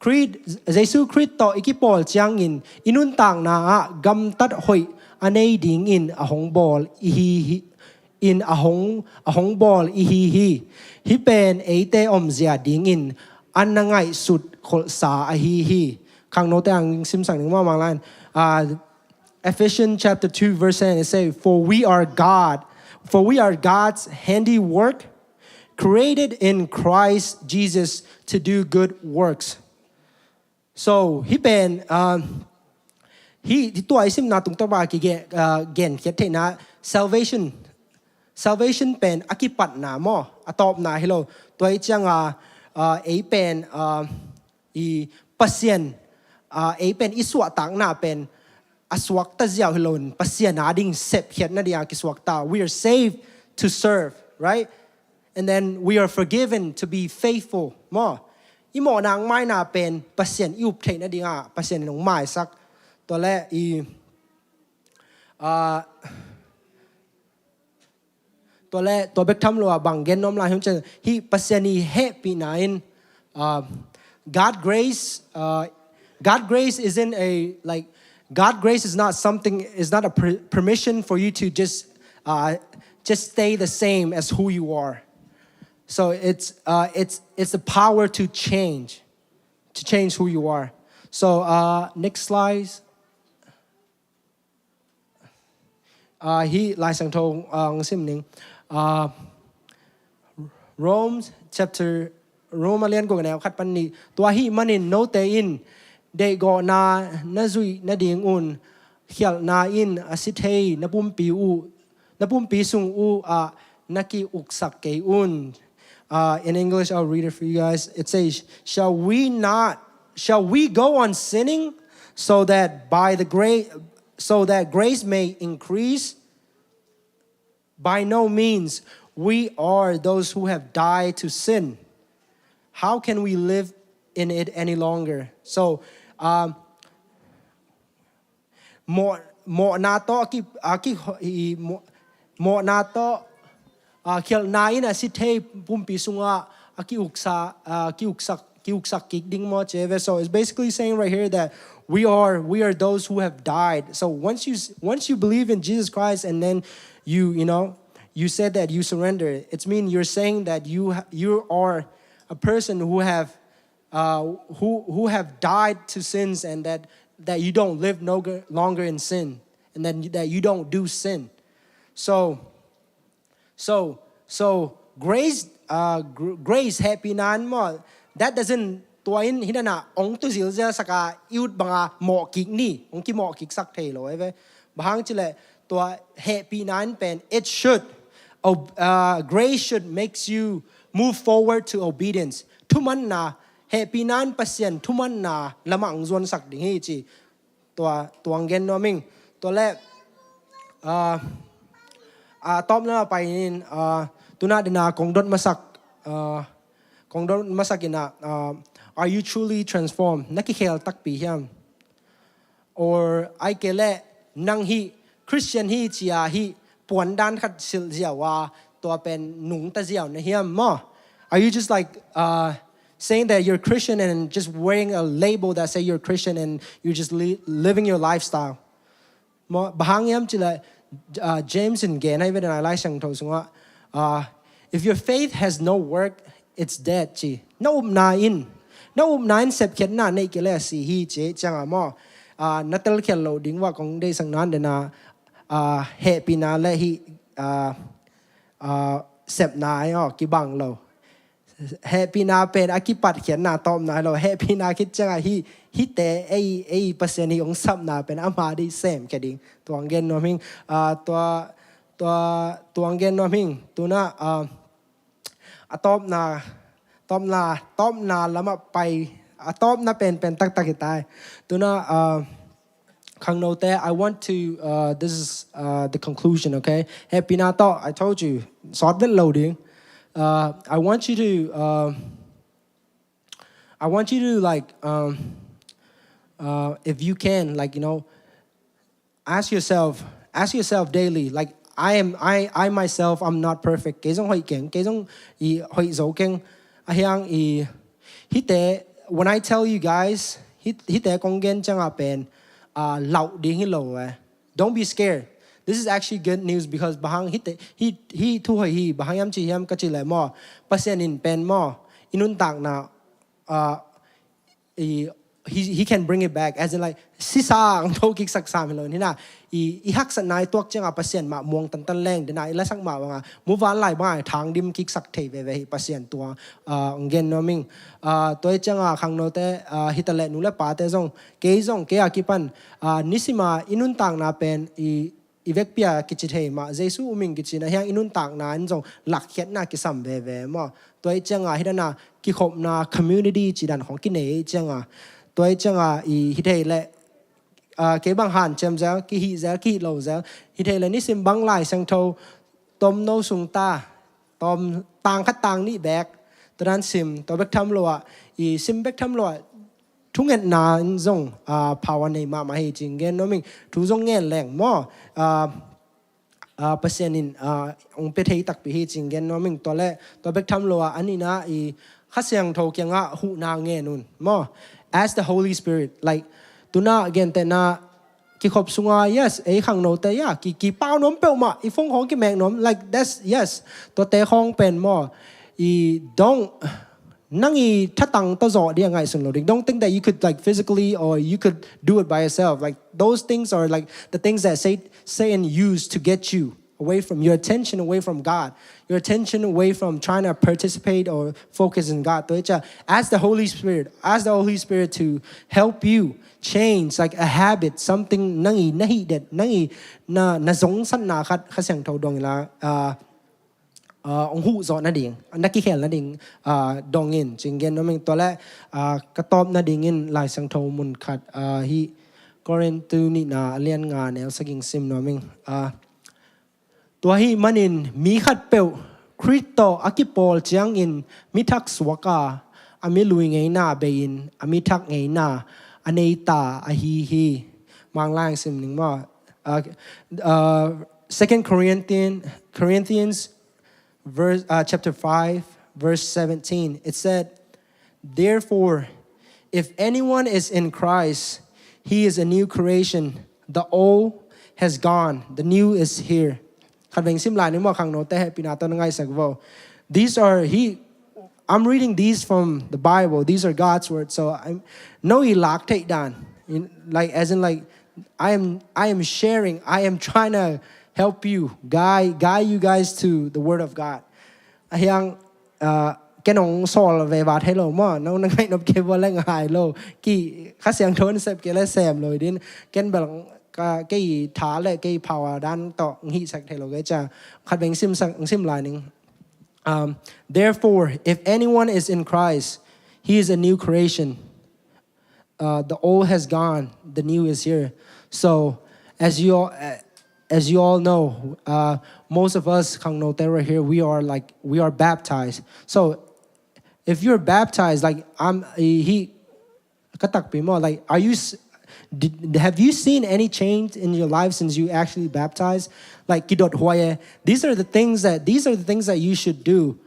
Khrist, Jesu Khrist tawh i kipawl ciangin i nuntakna ah gamtat hoih a nei dingin a hong bawl i hi hi, in a hong, a hong bawl i hi hi. Hih pen eite omzia dingin a na ngaihsut kholhsa ahi hi. Khangnote ang simsak ning mawh mang lan. Ah, Ephesians chapter two verse ten, it say, "For we are God, for we are God's handiwork, created in Christ Jesus to do good works." So, hih pen, ah, hih, hih tua i simna tungtawn bang a kigen, ah, genkhiat theihna, salvation, salvation pen a kipatna maw, a tawpna hi lo. Tua hi cianga, ah, ei pen, ah, i Pasian, ah, ei pen i suahtakna pen a suakta ziau hi loin Pasian a ding sepkhiatna ding a kisuakta. We are saved to serve, right? And then we are forgiven to be faithful. Maw, i mawhna hong maina pen Pasian i up theihna ding a Pasian in hong maisak. Tua le i, ah, tua le, tua bek tham lo ah bang gen nuam lai hiam cih leh, hih Pasian i hehpihna in, uh, God grace, uh, God grace isn't a, like, God grace is not something, is not a per-, permission for you to just, uh, just stay the same as who you are. So it's, uh, it's, it's the power to change, to change who you are. So, uh, next slide. Ah, hih Lai Siangtho, ah, hong sim ning. Ah, Rome chapter, Rome a lian guk a neu khat pan nih. Tua ahih manin note in deihgawhna na zuih nadingun khialhna in a si thei na pumpi uh, na pumpi sung uh ah na ki-uksak kei un. Uh, in English, I'll read it for you guys. It says, "Shall we not, shall we go on sinning so that by the grace, so that grace may increase? By no means. We are those who have died to sin. How can we live in it any longer?" So, um, mawh, mawhna tawh a ki, a ki, i, mawh, mawhna tawh, ah, khialhna in a si thei pumpi sungah a ki-uksa, ah, ki-uksak, ki-uksak kik ding maw ci ve. So it's basically saying right here that we are, we are those who have died. So once you s-, once you believe in Jesus Christ and then you, you know, you said that you surrender, it's mean you're saying that you ha-, you are a person who have, uh, who, who have died to sins and that, that you don't live no, longer in sin and then that you don't do sin. So, so, so grace, uh, gr-, grace, hehpihna in maw, that doesn't, tua in hih dan a hong tu zilzial sak a i ut bang a mawh kik ni, hong kimawh kiksak thei lo ahi ve. Bang hang cih leh tua hehpihna in pen, it should, ob-, uh, grace should makes you move forward to obedience. Thumanna, hehpihna in Pasian thumanna lamah hong zuansak ding hi ci. Tua, tua hong gen nuam ing. Tua le, ah, ah, tawpna pai in, ah, tu-in a ding a kong dot masak, ah, kong dot masak in a, ah, are you truly transformed? Na kikhel takpi hiam? Or ahih kei leh nang hih Christian hi ci a hih puandan khat silh ziau a, tua pen nungta ziau na hiam maw? Are you just like, uh, saying that you're Christian and just wearing a label that say you're Christian and you're just li-, living your lifestyle? Maw, bang hang hiam cih leh, uh, James in gen hi ve, Lai Siangtho sungah, uh, "If your faith has no work, it's dead," ci. Na upna in, na upna in sepkhiatna neih kei leh a si hi, ci ciangah maw, uh, na telkhial loh ding uh a kong deihsak nan dena, uh, hehpihna le hih, uh, uh, sepna ahi aw, kibang lo. Hehpihna pen a kipatkhiatna tawpna hi lo. Hehpihna khit ciangah hih, hihte ei, ei Pasian hih hong sapna pen ama deih semkhia ding. Tua hong gen nuam hing. Ah, tua, tua, tua hong gen nuam hing. Tuna, ah, a tawpna, tawpna, tawpna lamah pai, a tawpna penpen taktak hi ta hi. Tuna, ah, khangnote, I want to, uh, this is, uh, the conclusion, okay? Hehpihna tawh, I told you, sawt vet lo ding. Uh, I want you to, uh, I want you to, like, um, uh, if you can, like, you know, ask yourself, ask yourself daily, like, I am, I, I myself, I'm not perfect. Kei zong hoih keng, kei zong i hoih zo keng. Ahi hang i, hihte, when I tell you guys, hih, hihte kong gen ciangah pen, uh, lauh ding hi lo eh. Don't be scared. This is actually good news because bang hang hihte, hih, hih thu hoih hi, bang hang hiam cih hiam ka cih leh maw, Pasian in pen maw, i nuntakna, uh, i, he, he can bring it back. As in, like, sisa ang tho kiksak sam hi lo, hi na. I, i haksatna i tuak ciangah Pasian mah muang tantan leng, dena i lasak mah bangah, muvanlai bangah thang dim kiksak thei veve hi Pasian, tua, ah, hong gen nuam ing. Ah, tua hi ciangah khangnote, ah, hi ta leh nu le pate zong, kei zong, kei a kipan, ah, nisima i nuntakna pen, i, i vekpi a kici thei mah, Jesu um ing kici na, ahi hang i nuntakna in zong lakkhiatna kisam veve maw. Tua hi ciangah hih dana kikhopna community cih dan khong kinei hi ciangah. Tua hi ciangah i hi thei leh, ah, kei bang hanciam zel, kihih zel, kihih lo zel. Hi thei leh nisim bang Lai Siangtho tomno sung ta, tom tang khat tang nih bek, tua dan sim, tua bek tham lo ah, i sim bek tham lo ah, thungetna in zong, ah, power nei mahmah hi cih gen nuam ing. Thu zong ngen leng maw, ah, ah, Pasian in, ah, hong pia thei takpi hi cih gen nuam ing. Tua leh, tua bek tham lo ah, a nihna i Kha Siangtho kiangah huhna ngen un maw. Ask the Holy Spirit, like, tuna gentehna kikhop sunga, yes, ei khangnote, ya, ki, kipau nuam peuhmah, i phone khong kimek nuam, like, that's, yes, tuate khong pen maw, i dong, nang i thatang tawh zawh ding a ngaihsun lo ding. Don't think that you could, like, physically or you could do it by yourself. Like, those things are, like, the things that Sa-, Satan used to get you away from, your attention away from God, your attention away from trying to participate or focus in God. Tua hi ciah, ask the Holy Spirit, ask the Holy Spirit to help you change, like, a habit, something nang i na hih det, nang i na, na zongsatna khat, Kha Siangtho dong inla, ah, ah, hong huh zawh nading, na kikhel nading, ah, dong in, cih gen nuam ing. Tua leh, ah, ka tawp nadingin Lai Siangtho mun khat, ah, hih Korintu nihna a lian nga neu sagih sim nuam ing. Ah, tua ahih manin mi khatpeuh Khrih tawh a kipawl ciangin mi thak suak a, a mi lui ngeina bei-in a mi thak ngeina a nei ta ahi hi. Manglai hong sim ning maw. Uh, uh, Second Corinthian, Corinthians verse, uh, chapter five, verse seventeen, it said, "Therefore, if anyone is in Christ, he is a new creation. The old has gone, the new is here." Khat veng sim lai ni maw, khangnote, hehpihna tawh na ngaihsak vo. These are, he, I'm reading these from the Bible. These are God's word. So I'm, no i lak theih dan. In, like, as in, like, I am, I am sharing. I am trying to help you, guide, guide you guys to the word of God. Ahi hang, uh, ken hong sawl veva thei lo maw, no na ngaih nop kei vo leh ngai lo. Ki, Kha Siangtho in sep kei leh sem lo ding. Ken bel ka, kei tha leh kei power dan tawh hong hihsak thei lo kei ciah. Khat veng sim sak, sim lai ning. Um, "Therefore, if anyone is in Christ, he is a new creation. Uh, the old has gone, the new is here." So, as you all, uh, as you all know, uh, most of us khangnote right here, we are, like, we are baptized. So, if you're baptized, like, I'm, he, ka takpi maw, like, are you s-, did, have you seen any change in your life since you actually baptized? Like, kidot huai e. These are the things that, these are the things that you should do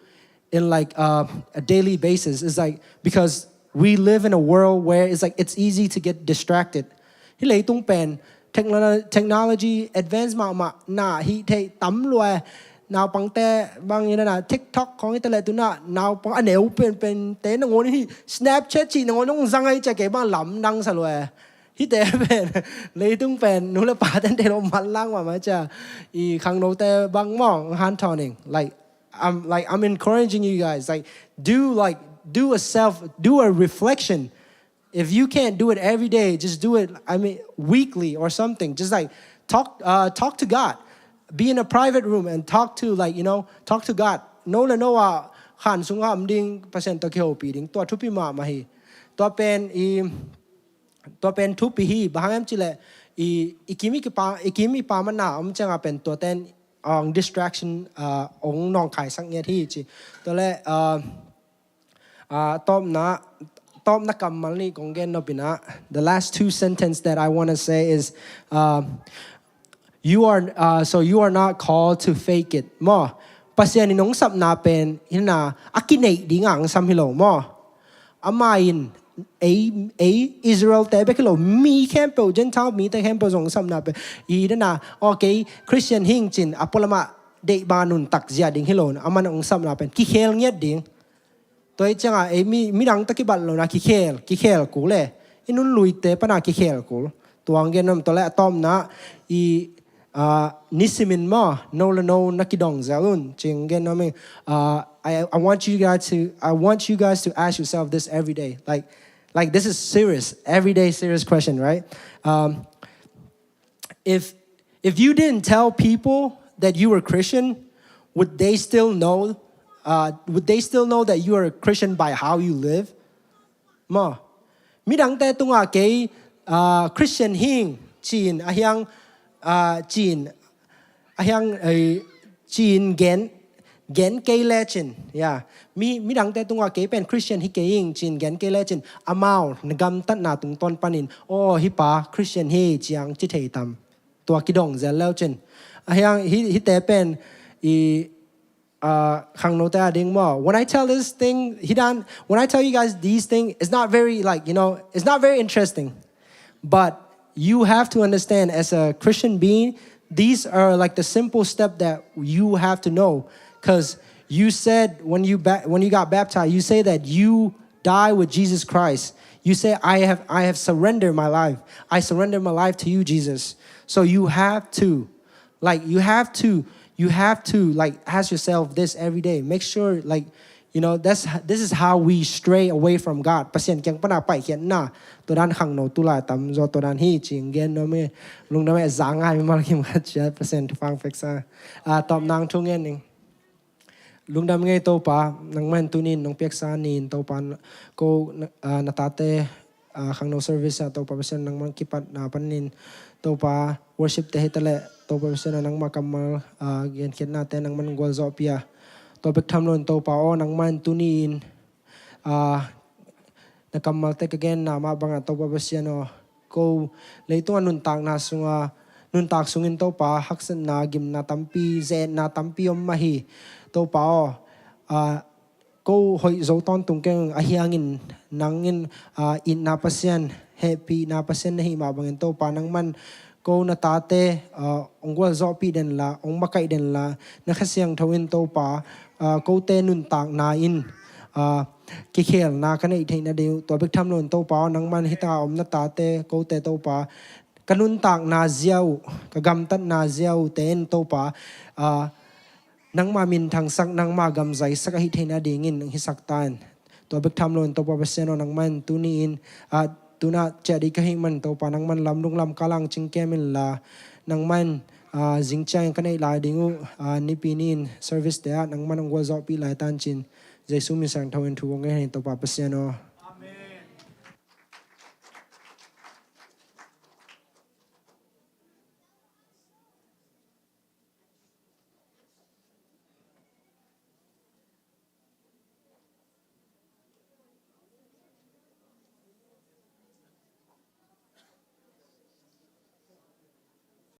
in, like, uh, a daily basis. It's like, because we live in a world where it's like, it's easy to get distracted. Hih leitung pen, Technology advance mahmah na hi thei tam lua. Naupangte bang ina na TikTok khong ita le tuna naupang a neu penpen te nangawn hi Snapchat ci nangawn nong zang ai cia kei bang lamdang sa lua. Hite pen leitung pen nu le pa ten te lo manlang mahmah cia. I khangnote bang mong han toning like I'm like I'm encouraging you guys, like do like do a self do a reflection. If you can't do it every day, just do it, I mean, weekly or something. Just like talk uh, talk to God. Be in a private room and talk to like you know talk to God. No le no a khan sung ham ding Pasian to kihopi ding tua thupi mahmah hi. Tua pen i tua pen thupi hi bahang em cile i i kimi kipa i kimi pa mana om changa pen tua ten ong distraction uh, ong nong khai sak ngiat hi ci. Tua le uh, uh, topna topna kammal ni kong gen nopina. The last two sentence that I want to say is uh, you are uh, so you are not called to fake it. Mo Pasian in ong sapna pen hina a kinei ding ang sam hilo mo. Ama in ei ei Israel te bek hilo mi khempeuh Gentile mi te khempeuh zong sapna pen i dana okay Christian hing cin a polama deih ba nun tak zia ding hilo na aman ong sapna pen kikhel ngiat ding. Tua i cianga ei mi midang ta kibat lo na kikhel kikhel kul le i nun luite pana kikhel kul. Tuang gen nom to le a topna i uh, nisimin mo no le no na kidong zelun cing gen nom uh, I, I want you guys to I want you guys to ask yourself this every day. Like like this is serious, everyday serious question, right? Um, if if you didn't tell people that you were Christian, would they still know? Uh, would they still know that you are a Christian by how you live? Mo midangte tunga kei uh, Christian hing cin a hiang uh, cin a hiang uh, cin gen gen kei le cin ya mi midangte tunga kei pen Christian hi kei ing cin gen kei le cin amau na gamtatna tungton panin oh hi pa Christian hi ciang ci thei tam. Tua kidong zel leu cin a hiang hi hi te pen i uh, khangnote a ding mo. When I tell this thing, hidan, when I tell you guys these things, it's not very like you know, it's not very interesting. But you have to understand, as a Christian being, these are like the simple step that you have to know, because you said when you ba- when you got baptized, you say that you die with Jesus Christ. You say, I have I have surrendered my life. I surrender my life to you, Jesus. So you have to like you have to you have to like ask yourself this every day. Make sure like you know that's this is how we stray away from God. Pasian kiang pana pai khian na to dan khang no tu lai tam zo to dan hi ching gen no me lung no me zang ai mal kim khat chia Pasian tu fang fek sa a tom nang thung en ning. Lungdam ngei Topa, nangman tunin nong piaksa nin Topa ko na tate khangno service ah Topa Pasian nangman kipatna panin Topa worship te hitaleh Topa Pasian ah nangma kammal genkhiatnate nangman gualzawhpih a, tua bek tham loin Topa aw nangman tunin na kammalte ka genna mah bangah Topa Pasian aw, ko leitungah nuntakna sungah nuntak sungin Topa haksatna gimna tampi zetna tampi om mah hi. Topa aw, ko hoih zo tawntung keng ahi hangin nangin itna Pasian hehpihna Pasian na hih mah bangin Topa nangman ko na tate ong gualzawhpih denla ong makaih denla na Kha Siangtho in Topa kote nuntakna in kikhelna ka neih theih nading uh tua bek tham loin Topa aw nangman hita om na tate kote Topa ka nuntakna zia uh ka gamtatna zia uh te in Topa nangma minthangsak nangma gamzaisak ahi theih nadingin nang hisak ta in. Tua bek tham loin Topa Pasian aw nangman tuni in tunah ciah dih ka hih man Topa nangman lamdung lamkal ah cingkem inla nangman zingciangin ka neih lai ding uh nipi ni in service te ah nangman ong gualzawhpih lai tancin Jesu min siangtho in thu ong ngen hi Topa Pasian aw.